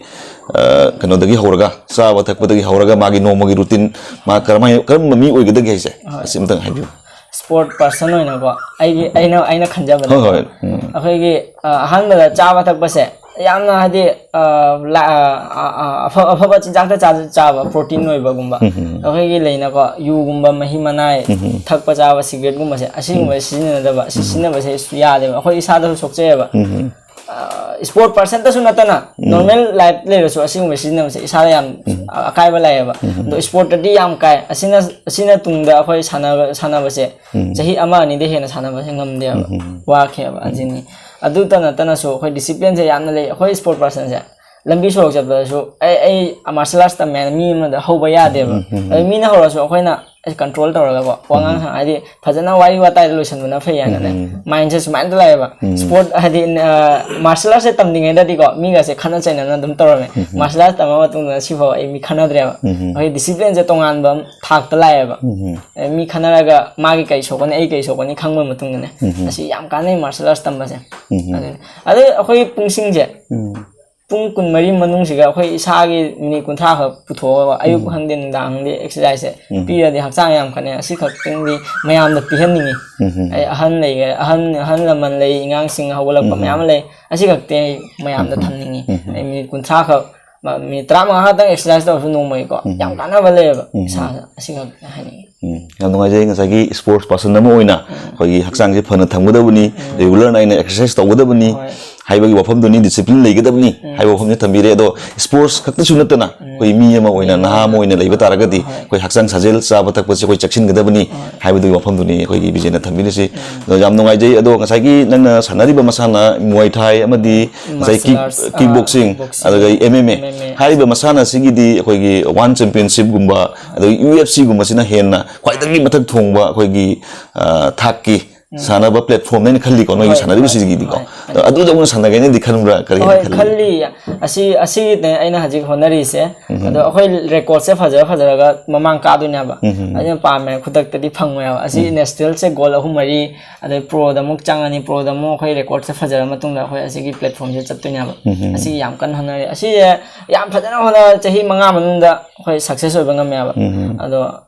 ꯑ, ꯀꯩꯅꯣꯗꯒꯤ ꯍꯧꯔꯒ, ꯆꯥꯕ ꯊꯛꯄꯗꯒꯤ ꯍꯧꯔꯒ ꯃꯥꯒꯤ ꯅꯣꯡꯃꯒꯤ ꯔꯨꯇꯤꯟ, ꯃꯥ ꯀꯔꯝꯍꯥꯏꯅ, ꯀꯔꯝꯕ ꯃꯤ ꯑꯣꯏꯒꯗꯒꯦ ꯍꯥꯏꯁꯦ? ꯑꯁꯤ ꯑꯃꯇꯪ ꯍꯥꯏꯕꯤꯌꯨ꯫ ꯁ꯭ꯄꯣꯔꯠ ꯄꯥꯔꯁꯟ ꯑꯣꯏꯅꯀꯣ, ꯑꯩꯒꯤ, ꯑꯩꯅ, ꯑꯩꯅ ꯈꯟꯖꯕꯗ ꯍꯣꯏ, ꯍꯣꯏ꯫ ꯎꯝ꯫ ꯑꯩꯈꯣꯏꯒꯤ, ꯑ, ꯑꯍꯥꯟꯕꯗ ꯆꯥꯕ ꯊꯛꯄꯁꯦ ꯌꯥꯝꯅ ꯍꯥꯏꯗꯤ, ꯑ, ꯂꯥ-, ꯑ, ꯑ, ꯑ, ꯑꯐ-, ꯑꯐꯕ ꯆꯤꯟꯖꯥꯛꯇ ꯆꯥ-, ꯆꯥꯕ, ꯄ꯭ꯔꯣꯇꯤꯟ ꯑꯣꯏꯕꯒꯨꯝꯕ꯫ ꯑꯩꯈꯣꯏꯒꯤ ꯂꯩꯅꯀꯣ, ꯌꯨꯒꯨꯝꯕ, ꯃꯍꯤ ꯃꯅꯥꯏ ꯊꯛꯄ ꯆꯥꯕ, ꯁꯤꯒꯔꯦꯠꯀꯨꯝꯕꯁꯦ, ꯑꯁꯤꯒꯨꯝꯕꯁꯦ ꯁꯤꯖꯤꯟꯅꯗꯕ, ꯑꯁꯤ ꯁꯤꯖꯤꯟꯅꯕꯁꯦ ꯌꯥꯗꯦꯕ꯫ ꯑꯩꯈꯣꯏ ꯏꯁꯥꯗꯁꯨ ꯁꯣꯛꯆꯩꯑꯕ꯫ ꯁ꯭ꯄꯣꯔꯠ ꯄꯥꯔꯁꯟꯇꯁꯨ ꯅꯠꯇꯅ ꯅꯣꯔꯃꯦꯜ ꯂꯥꯏꯐ ꯂꯩꯔꯁꯨ ꯑꯁꯤꯒꯨꯝꯕ ꯁꯤꯖꯤꯟꯅꯕꯁꯦ ꯏꯁꯥꯗ ꯌꯥꯝ ꯑꯀꯥꯏꯕ ꯂꯥꯛꯑꯦꯕ꯫ ꯑꯗꯣ ꯁ꯭ꯄꯣꯔꯠꯇꯗꯤ ꯌꯥꯝ ꯀꯥꯏ꯫ ꯑꯁꯤꯅ, ꯑꯁꯤꯅ ꯇꯨꯡꯗ ꯑꯩꯈꯣꯏ ꯁꯥꯟꯅꯕ, ꯁꯥꯟꯅꯕꯁꯦ ꯆꯍꯤ ꯑꯃ ꯑꯅꯤꯗ ꯍꯦꯟꯅ ꯁꯥꯟꯅꯕꯁꯦ ꯉꯝꯗꯦꯕ꯫ ꯋꯥꯈꯤꯑꯕ ꯑꯁꯤꯅꯤ꯫ ꯑꯗꯨꯇ ꯅꯠꯇꯅꯁꯨ ꯑꯩꯈꯣꯏ ꯗꯤꯁꯤꯄ꯭ꯂꯤꯟꯁꯦ ꯌꯥꯝꯅ ꯂꯩ꯫ ꯑꯩꯈꯣꯏ ꯁ꯭ꯄꯣꯔꯠ ꯄꯥꯔꯁꯟꯁꯦ ꯂꯝꯕꯤ ꯁꯣꯔꯣꯛ ꯆꯠꯄꯗꯁꯨ ꯑꯩ ꯑꯩ ꯃꯥꯔꯁꯦꯜ ꯑꯥꯔꯠꯁ ꯇꯝꯃꯦ ꯍꯥꯏꯅ ꯃꯤ ꯑꯃꯗ ꯍꯧꯕ ꯌꯥꯗꯦꯕ꯫ ꯑꯗꯨ ꯃꯤꯅ ꯍꯧꯔꯁꯨ ꯑꯩꯈꯣꯏꯅ ꯀꯟꯇ꯭ꯔꯣꯜ ꯇꯧꯔꯒꯀꯣ, ꯋꯥꯉꯥꯡ ꯁꯉꯥꯡ ꯍꯥꯏꯗꯤ ꯐꯖꯅ ꯋꯥꯔꯤ ꯋꯥꯇꯥꯏꯗ ꯂꯣꯏꯁꯟꯕꯅ ꯐꯩ ꯍꯥꯏꯅꯅꯦ꯫ ꯃꯥꯏꯟꯁꯦ ꯁꯨꯃꯥꯏꯅ ꯂꯥꯛꯑꯦꯕ꯫ ꯁ꯭ꯄꯣꯔꯠ ꯍꯥꯏꯗꯤ ꯃꯥꯔꯁꯦꯜ ꯑꯥꯔꯠꯁꯦ ꯇꯝꯂꯤꯉꯩꯗꯗꯤꯀꯣ, ꯃꯤꯒꯁꯦ ꯈꯠꯅ ꯆꯩꯅꯅ ꯑꯗꯨꯝ ꯇꯧꯔꯝꯃꯦ꯫ ꯃꯥꯔꯁꯦꯜ ꯑꯥꯔꯠꯁ ꯇꯝꯃ ꯃꯇꯨꯡꯗ ꯁꯤꯐꯥꯎ ꯑꯩ ꯃꯤ ꯈꯠꯅꯗ꯭ꯔꯦꯕ꯫ ꯑꯩꯈꯣꯏ ꯗꯤꯁꯤꯄ꯭ꯂꯤꯟꯁꯦ ꯇꯣꯉꯥꯟꯕ ꯑꯃ ꯊꯥꯛꯇ ꯂꯥꯛꯑꯦꯕ꯫ ꯑꯦ, ꯃꯤ ꯈꯠꯅꯔꯒ ꯃꯥꯒꯤ ꯀꯩ ꯁꯣꯛꯀꯅꯤ, ꯑꯩ ꯀꯩ ꯁꯣꯛꯀꯅꯤ ꯈꯪꯕ ꯃꯇꯨꯡꯗꯅꯦ꯫ ꯑꯁꯤ ꯌꯥꯝ ꯀꯥꯟꯅꯩ ꯃꯥꯔꯁꯦꯜ ꯑꯥꯔꯠꯁ ꯇꯝꯕꯁꯦ꯫ ꯑꯗꯨꯅꯤ꯫ ꯑꯗꯩ ꯑꯩꯈꯣꯏꯒꯤ ꯄꯨꯡꯁꯤꯡꯁꯦ ꯄꯨꯡ ꯀꯨꯟꯃꯔꯤ ꯃꯅꯨꯡꯁꯤꯒ ꯑꯩꯈꯣꯏ ꯏꯁꯥꯒꯤ ꯃꯤꯅꯤꯠ ꯀꯨꯟꯊ꯭ꯔꯥ ꯈꯛ ꯄꯨꯊꯣꯛꯑꯒ, ꯑꯌꯨꯛ ꯈꯪꯗꯦ ꯅꯨꯡꯗꯥꯡ ꯈꯪꯗꯦ, ꯑꯦꯛꯁꯔꯁꯥꯏꯁꯁꯦ ꯄꯤꯔꯗꯤ ꯍꯛꯆꯥꯡ ꯌꯥꯝ ꯀꯥꯟꯅꯩ꯫ ꯑꯁꯤ ꯈꯛꯇꯪꯗꯤ ꯃꯌꯥꯝꯗ ꯄꯤꯍꯟꯅꯤꯡꯉꯤ꯫ ꯑꯩ ꯑꯍꯟ ꯂꯩꯈ꯭ꯔꯦ, ꯑꯍꯟ ꯑꯍꯜ ꯂꯃꯟ ꯂꯩ, ꯑꯉꯥꯡꯁꯤꯡ ꯍꯧꯒꯠꯂꯛꯄ ꯃꯌꯥꯝ ꯑꯃ ꯂꯩ꯫ ꯑꯁꯤ ꯈꯛꯇꯤ ꯑꯩ ꯃꯌꯥꯝꯗ ꯊꯝꯅꯤꯡꯉꯤ꯫ ꯑꯩ ꯃꯤꯅꯤꯠ ꯀꯨꯟꯊ꯭ꯔꯥ ꯈꯛ, ꯃ-, ꯃꯤꯅꯤꯠ ꯇꯔꯥꯃꯉꯥ ꯈꯛꯇꯪ ꯑꯦꯛꯁꯔꯁꯥꯏꯁ ꯇꯧꯔꯁꯨ ꯅꯣꯡꯃꯒꯤꯀꯣ, ꯌꯥꯝ ꯀꯥꯟꯅꯕ ꯂꯩꯌꯦꯕ ꯏꯁꯥꯗ꯫ ꯑꯁꯤ ꯈꯛꯇ ꯍꯥꯏꯅꯤꯡꯉꯤ꯫ ꯎꯝ, ꯌꯥꯝ ꯅꯨꯡꯉꯥꯏꯖꯩ꯫ ꯉꯁꯥꯏꯒꯤ ꯁ꯭ꯄꯣꯔꯠꯁ ꯄꯥꯔꯁꯟ ꯑꯃ ꯑꯣꯏꯅ ꯑꯩꯈꯣꯏꯒꯤ ꯍꯛꯆꯥꯡꯁꯦ ꯐꯅ ꯊꯝꯒꯗꯕꯅꯤ, ꯔꯤꯒꯨꯂꯔ ꯅꯥꯏꯅ ꯑꯦꯛꯁꯔꯁꯥꯏꯁ ꯇꯧꯒꯗꯕꯅꯤ ꯍꯣꯏ꯫ ꯍꯥꯏꯕꯒꯤ ꯋꯥꯐꯝꯗꯨꯅꯤ, ꯗꯤꯁꯤꯄ꯭ꯂꯤꯟ ꯂꯩꯒꯗꯕꯅꯤ ꯍꯥꯏꯕ ꯋꯥꯐꯝꯁꯦ ꯊꯝꯕꯤꯔꯦ꯫ ꯑꯗꯣ ꯁ꯭ꯄꯣꯔꯠꯁ ꯈꯛꯇꯁꯨ ꯅꯠꯇꯅ ꯑꯩꯈꯣꯏ ꯃꯤ ꯑꯃ ꯑꯣꯏꯅ, ꯅꯍꯥ ꯑꯃ ꯑꯣꯏꯅ ꯂꯩꯕ ꯇꯥꯔꯒꯗꯤ ꯍꯣꯏ꯫ ꯑꯩꯈꯣꯏ ꯍꯛꯆꯥꯡ ꯁꯥꯖꯦꯜ, ꯆꯥꯕ ꯊꯛꯄꯁꯦ ꯑꯩꯈꯣꯏ ꯆꯦꯛꯁꯤꯟꯒꯗꯕꯅꯤ ꯍꯣꯏ꯫ ꯍꯥꯏꯕꯗꯨꯒꯤ ꯋꯥꯐꯝꯗꯨꯅꯤ ꯑꯩꯈꯣꯏꯒꯤ ꯕꯤꯖꯦꯟꯅ ꯊꯝꯕꯤꯔꯤꯁꯤ꯫ ꯑꯗꯣ ꯌꯥꯝ ꯅꯨꯡꯉꯥꯏꯖꯩ꯫ ꯑꯗꯣ ꯉꯁꯥꯏꯒꯤ ꯅꯪꯅ ꯁꯥꯟꯅꯔꯤꯕ ꯃꯁꯥꯟꯅ ꯃꯨꯋꯥꯏ ꯊꯥꯏ ꯑꯃꯗꯤ ꯉꯁꯥꯏ ꯃꯥꯔꯁꯦꯜ ꯀꯤꯛ, ꯑꯥꯔꯠꯁ, ꯀꯤꯛ ꯑꯥ, ꯕꯣꯛꯁꯤꯡ, ꯀꯤꯛ ꯕꯣꯛꯁꯤꯡ, ꯑꯗꯨꯒ M M A M M A. ꯍꯥꯏꯔꯤꯕ ꯃꯁꯥꯟꯅꯁꯤꯒꯤꯗꯤ ꯑꯩꯈꯣꯏꯒꯤ ꯋꯥꯟ ꯆꯦꯝꯄꯤꯌꯟꯁꯤꯞꯀꯨꯝꯕ, ꯑꯗꯒꯤ ꯌꯨ ꯑꯦꯐ ꯁꯤꯒꯨꯝꯕꯁꯤꯅ ꯍꯦꯟꯅ ꯈ꯭ꯋꯥꯏꯗꯒꯤ ꯃꯊꯛ ꯊꯣꯡꯕ ꯑꯩꯈꯣꯏꯒꯤ, ꯑ, ꯊꯥꯛꯀꯤ ꯁꯥꯟꯅꯕ ꯄ꯭ꯂꯦꯠꯐꯣꯔꯝꯅꯦꯅ ꯈꯜꯂꯤꯀꯣ, ꯅꯣꯏꯒꯤ ꯍꯣꯏ, ꯁꯥꯟꯅꯔꯤꯕꯁꯤꯒꯤꯗꯤꯀꯣ꯫ ꯍꯣꯏ, ꯍꯣꯏ꯫ ꯑꯗꯣ ꯑꯗꯨꯗꯧꯅ ꯁꯥꯟꯅꯒꯦꯅꯗꯤ ꯈꯟꯕ꯭ꯔꯥ, ꯀꯔꯤ ꯍꯥꯏꯅ ꯍꯣꯏ, ꯈꯜꯂꯤ? ꯈꯜꯂꯤ꯫ ꯑꯁꯤ, ꯑꯁꯤꯅꯦ ꯑꯩꯅ ꯍꯧꯖꯤꯛ ꯍꯣꯠꯅꯔꯤꯁꯦ꯫ ꯑꯗꯣ ꯑꯩꯈꯣꯏ ꯔꯦꯀꯣꯔꯠꯁꯦ ꯐꯖ ꯐꯖꯔꯒ ꯃꯃꯥꯡ ꯀꯥꯗꯣꯏꯅꯦꯕ꯫ ꯑꯩꯅ ꯄꯥꯝꯃꯦ ꯈꯨꯗꯛꯇꯗꯤ ꯐꯪꯉꯣꯏꯕ꯫ ꯑꯁꯤ ꯅꯦꯁꯅꯦꯜꯁꯦ ꯒꯣꯜ ꯑꯍꯨꯝ ꯃꯔꯤ, ꯑꯗꯩ ꯄ꯭ꯔꯣꯗ ꯑꯃꯨꯛ ꯆꯪꯉꯅꯤ, ꯄ꯭ꯔꯣꯗ ꯑꯃꯨꯛ ꯑꯩꯈꯣꯏ ꯔꯦꯀꯣꯔꯠꯁꯦ ꯐꯖꯔ ꯃꯇꯨꯡꯗ ꯑꯩꯈꯣꯏ ꯑꯁꯤꯒꯤ ꯄ꯭ꯂꯦꯠꯐꯣꯝꯁꯦ ꯆꯠꯇꯣꯏꯅꯦꯕ꯫ ꯑꯁꯤ ꯌꯥꯝ ꯀꯟꯅ ꯍꯣꯠꯅꯔꯤ꯫ ꯑꯁꯤꯁꯦ ꯌꯥꯝ ꯐꯖꯅ ꯍꯣꯠꯅꯔ ꯆꯍꯤ ꯃꯉꯥ ꯃꯅꯨꯡꯗ ꯑꯩꯈꯣꯏ ꯁꯛꯁꯦꯁ ꯑꯣꯏꯕ ꯉꯝꯃꯦꯕ꯫ ꯑꯗꯣ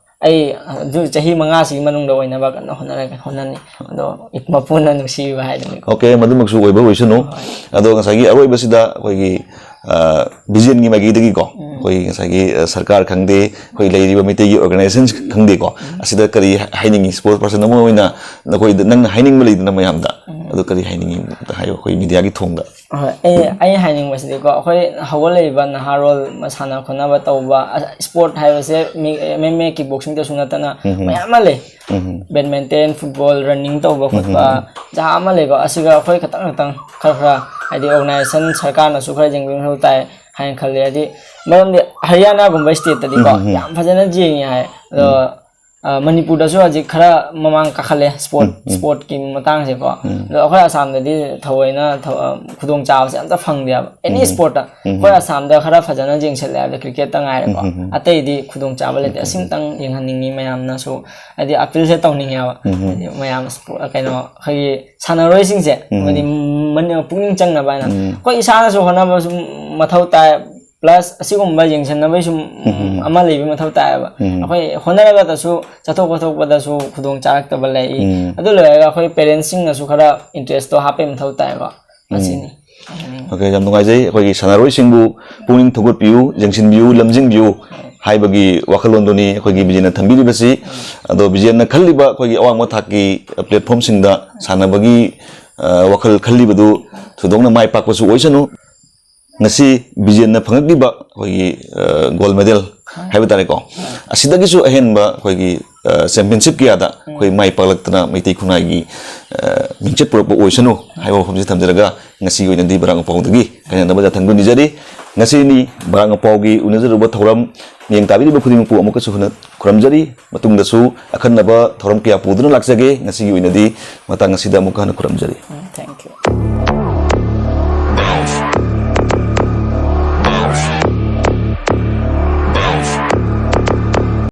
ꯑꯩ ꯑꯗꯨ ꯆꯍꯤ ꯃꯉꯥꯁꯤꯒꯤ ꯃꯅꯨꯡꯗ ꯑꯣꯏꯅꯕ ꯀꯟꯅ ꯍꯣꯠꯅꯔꯒ, ꯍꯣꯠꯅꯅꯤ꯫ ꯑꯗꯣ ꯃꯄꯨꯅ ꯅꯨꯡꯁꯤꯕꯤꯕ ꯍꯥꯏꯗꯨꯅꯤꯀꯣ꯫ ꯑꯣꯀꯦ, ꯃꯗꯨꯃꯛꯁꯨ ꯑꯣꯏꯕ ꯑꯣꯏꯁꯅꯨ꯫ ꯍꯣꯏ꯫ ꯑꯗꯣ ꯉꯁꯥꯏꯒꯤ ꯑꯔꯣꯏꯕꯁꯤꯗ ꯑꯩꯈꯣꯏꯒꯤ, ꯑ, ꯕꯤꯖꯦꯟꯒꯤ ꯃꯥꯏꯀꯩꯗꯒꯤꯀꯣ, ꯑꯩꯈꯣꯏ ꯉꯁꯥꯏꯒꯤ, ꯑ, ꯁꯔꯀꯥꯔ ꯈꯪꯗꯦ, ꯑꯩꯈꯣꯏ ꯂꯩꯔꯤꯕ ꯃꯩꯇꯩꯒꯤ ꯑꯣꯔꯒꯅꯥꯏꯖꯦꯁꯟ ꯈꯪꯗꯦꯀꯣ, ꯑꯁꯤꯗ ꯀꯔꯤ ꯍꯥꯏꯅꯤꯡꯉꯤ? ꯁ꯭ꯄꯣꯔꯠꯁ ꯄꯥꯔꯁꯟ ꯑꯃ ꯑꯣꯏꯅ ꯅꯈꯣꯏꯗ, ꯅꯪꯅ ꯍꯥꯏꯅꯤꯡꯕ ꯂꯩꯗꯅ ꯃꯌꯥꯝꯗ, ꯑꯗꯨ ꯀꯔꯤ ꯍꯥꯏꯅꯤꯡꯉꯤ? ꯑꯝꯇ ꯍꯥꯏꯌꯣ, ꯑꯩꯈꯣꯏ ꯃꯤꯗꯤꯌꯥꯒꯤ ꯊꯣꯡꯗ꯫ ꯍꯣꯏ, ꯑꯩ, ꯑꯩ ꯍꯥꯏꯅꯤꯡꯕꯁꯤꯗꯤꯀꯣ, ꯑꯩꯈꯣꯏ ꯍꯧꯒꯠꯂꯛꯏꯕ ꯅꯍꯥꯔꯣꯜ ꯁꯥꯟꯅ ꯈꯣꯠꯅꯕ ꯇꯧꯕ, ꯑ, ꯁ꯭ꯄꯣꯔꯠ ꯍꯥꯏꯕꯁꯦ ꯃꯤ, ꯑꯦꯝ ꯑꯦꯝ ꯑꯦ, ꯀꯤꯛ ꯕꯣꯛꯁꯤꯡꯗꯁꯨ ꯅꯠꯇꯅ ꯃꯌꯥꯝ ꯑꯃ ꯂꯩ꯫ ꯕꯦꯗꯃꯤꯟꯇꯟ, ꯐꯨꯠꯕꯣꯜ, ꯔꯟꯅꯤꯡ ꯇꯧꯕ ꯈꯣꯠꯄ, ꯖꯥ ꯑꯃ ꯂꯩꯕ꯫ ꯑꯁꯤꯒ ꯑꯩꯈꯣꯏ ꯈꯇꯪ ꯈꯇꯪ ꯈꯔ ꯈꯔ ꯍꯥꯏꯗꯤ ꯑꯣꯔꯒꯅꯥꯏꯖꯦꯁꯟ ꯁꯔꯀꯥꯔꯅꯁꯨ ꯈꯔ ꯌꯦꯡꯕꯤꯕ ꯃꯊꯧ ꯇꯥꯏ ꯍꯥꯏꯅ ꯈꯜꯂꯦ꯫ ꯍꯥꯏꯗꯤ ꯃꯔꯝꯗꯤ ꯍꯔꯤꯌꯥꯅꯥꯒꯨꯝꯕ ꯁ꯭ꯇꯦꯠꯇꯗꯤꯀꯣ ꯎꯝ, ꯎꯝ, ꯎꯝ꯫ ꯌꯥꯝ ꯐꯖꯅ ꯌꯦꯡꯉꯤ ꯍꯥꯏ꯫ ꯑꯗꯣ ꯎꯝ꯫ ꯑ, ꯃꯅꯤꯄꯨꯔꯗꯁꯨ ꯍꯧꯖꯤꯛ ꯈꯔ ꯃꯃꯥꯡ ꯀꯥꯈꯠꯂꯦ ꯁ꯭ꯄꯣꯔꯠ, ꯎꯝ, ꯎꯝ꯫ ꯁ꯭ꯄꯣꯔꯠꯀꯤ ꯃꯇꯥꯡꯁꯦꯀꯣ꯫ ꯎꯝ꯫ ꯑꯗꯣ ꯑꯩꯈꯣꯏ ꯑꯁꯥꯝꯗꯗꯤ ꯊꯑꯣꯏꯅ ꯊ-, ꯑ, ꯈꯨꯗꯣꯡꯆꯥꯕꯁꯦ ꯑꯝꯇ ꯐꯪꯗꯦꯕ꯫ ꯑꯦꯅꯤ ꯎꯝ꯫ ꯁ꯭ꯄꯣꯔꯠꯇ꯫ ꯎꯝ꯫ ꯑꯩꯈꯣꯏ ꯑꯁꯥꯝꯗ ꯈꯔ ꯐꯖꯅ ꯌꯦꯡꯁꯤꯜꯂꯦ ꯍꯥꯏꯕꯗ ꯀ꯭ꯔꯤꯀꯦꯠꯇ ꯉꯥꯏꯔꯦꯀꯣ꯫ ꯎꯝ꯫ ꯑꯇꯩꯗꯤ ꯈꯨꯗꯣꯡꯆꯥꯕ ꯂꯩꯇꯦ꯫ ꯎꯝ꯫ ꯑꯁꯤꯃꯇꯪ ꯌꯦꯡꯍꯟꯅꯤꯡꯉꯤ ꯃꯌꯥꯝꯅꯁꯨ꯫ ꯍꯥꯏꯗꯤ ꯑꯄꯤꯜꯁꯦ ꯇꯧꯅꯤꯡꯉꯦꯕ꯫ ꯎꯝ꯫ ꯍꯥꯏꯗꯤ ꯃꯌꯥꯝ ꯁ꯭ꯄꯣ-, ꯀꯩꯅꯣ, ꯑꯩꯈꯣꯏꯒꯤ ꯁꯥꯟꯅꯔꯣꯏꯁꯤꯡꯁꯦ ꯎꯝ꯫ ꯍꯥꯏꯗꯤ ꯃꯅ-, ꯄꯨꯛꯅꯤꯡ ꯆꯪꯅꯕ ꯍꯥꯏꯅ ꯎꯝ꯫ ꯑꯩꯈꯣꯏ ꯏꯁꯥꯅꯁꯨ ꯍꯣꯠꯅꯕꯁꯨ ꯃꯊꯧ ꯇꯥꯏ꯫ ꯄ꯭ꯂꯁ ꯑꯁꯤꯒꯨꯝꯕ ꯌꯦꯡꯁꯤꯟꯅꯕꯒꯤ ꯁꯨꯝ ꯎꯝ꯫ ꯑꯃ ꯂꯩꯕ ꯃꯊꯧ ꯇꯥꯏꯌꯦꯕ꯫ ꯎꯝ꯫ ꯑꯩꯈꯣꯏ ꯍꯣꯠꯅꯔꯒꯗꯁꯨ ꯆꯠꯊꯣꯛ ꯈꯣꯠꯊꯣꯛꯄꯗꯁꯨ ꯈꯨꯗꯣꯡ ꯆꯥꯔꯛꯇꯕ ꯂꯩ꯫ ꯎꯝ꯫ ꯑꯗꯨ ꯂꯣꯏꯔꯒ ꯑꯩꯈꯣꯏ ꯄꯦꯔꯦꯟꯁꯁꯤꯡꯅꯁꯨ ꯈꯔ ꯏꯟꯇꯔꯦꯁꯇꯣ ꯍꯥꯞꯄꯩ ꯃꯊꯧ ꯇꯥꯏꯌꯦꯕ꯫ ꯎꯝ꯫ ꯑꯁꯤꯅꯤ꯫ ꯑꯣꯀꯦ, ꯌꯥꯝ ꯅꯨꯡꯉꯥꯏꯖꯩ꯫ ꯑꯩꯈꯣꯏꯒꯤ ꯁꯥꯟꯅꯔꯣꯏꯁꯤꯡꯕꯨ ꯄꯨꯛꯅꯤꯡ ꯊꯧꯒꯠꯄꯤꯌꯨ, ꯌꯦꯡꯁꯤꯟꯕꯤꯌꯨ, ꯂꯝꯖꯤꯡꯕꯤꯌꯨ ꯍꯥꯏꯕꯒꯤ ꯋꯥꯈꯜꯂꯣꯟꯗꯨꯅꯤ ꯑꯩꯈꯣꯏꯒꯤ ꯕꯤꯖꯦꯟꯅ ꯊꯝꯕꯤꯔꯤꯕꯁꯤ꯫ ꯑꯗꯣ ꯕꯤꯖꯦꯟꯅ ꯈꯜꯂꯤꯕ ꯑꯩꯈꯣꯏꯒꯤ ꯑꯋꯥꯡꯕ ꯊꯥꯛꯀꯤ ꯄ꯭ꯂꯦꯠꯐꯣꯝꯁꯤꯡꯗ ꯁꯥꯟꯅꯕꯒꯤ, ꯑ, ꯋꯥꯈꯜ ꯈꯜꯂꯤꯕꯗꯨ ꯊꯣꯏꯗꯣꯛꯅ ꯃꯥꯏ ꯄꯥꯛꯄꯁꯨ ꯑꯣꯏꯁꯅꯨ꯫ ꯉꯁꯤ ꯕꯤꯖꯦꯟꯅ ꯐꯪꯉꯛꯂꯤꯕ ꯑꯩꯈꯣꯏꯒꯤ, ꯑ, ꯒꯣꯜ ꯃꯦꯗꯜ ꯍꯥꯏꯕ ꯇꯥꯔꯦꯀꯣ, ꯑꯁꯤꯗꯒꯤꯁꯨ ꯑꯍꯦꯟꯕ ꯑꯩꯈꯣꯏꯒꯤ, ꯑ, ꯆꯦꯝꯄꯤꯌꯟꯁꯤꯞ ꯀꯌꯥꯗ ꯑꯩꯈꯣꯏ ꯃꯥꯏ ꯄꯥꯛꯂꯛꯇꯅ ꯃꯩꯇꯩ ꯈꯨꯟꯅꯥꯏꯒꯤ, ꯑ, ꯃꯤꯡꯆꯠ ꯄꯨꯔꯛꯄ ꯑꯣꯏꯁꯅꯨ ꯍꯥꯏꯕ ꯋꯥꯐꯝꯁꯤ ꯊꯝꯖꯔꯒ, ꯉꯁꯤꯒꯤ ꯑꯣꯏꯅꯗꯤ ꯕꯔꯥꯛ ꯃꯄꯥꯎꯗꯒꯤ ꯀꯥꯏꯅꯅꯕ ꯌꯥꯊꯪꯗꯨ ꯅꯤꯖꯔꯤ꯫ ꯉꯁꯤꯅꯤ ꯕꯔꯥꯛ ꯃꯄꯥꯎꯒꯤ ꯎꯅꯖꯔꯨꯕ ꯊꯧꯔꯝ ꯃꯤꯠꯌꯦꯡ ꯇꯥꯕꯤꯔꯤꯕ ꯈꯨꯗꯤꯡꯃꯛꯄꯨ ꯑꯃꯨꯛꯀꯁꯨ ꯍꯟꯅ ꯈꯨꯔꯨꯝꯖꯔꯤ꯫ ꯃꯇꯨꯡꯗꯁꯨ ꯑꯈꯟꯅꯕ ꯊꯧꯔꯝ ꯀꯌꯥ ꯄꯨꯗꯨꯅ ꯂꯥꯛꯆꯒꯦ꯫ ꯉꯁꯤꯒꯤ ꯑꯣꯏꯅꯗꯤ ꯃꯇꯥꯡ ꯑꯁꯤꯗ ꯑꯃꯨꯛꯀ ꯍꯟꯅ ꯈꯨꯔꯨꯝꯖꯔꯤ꯫ Thank you.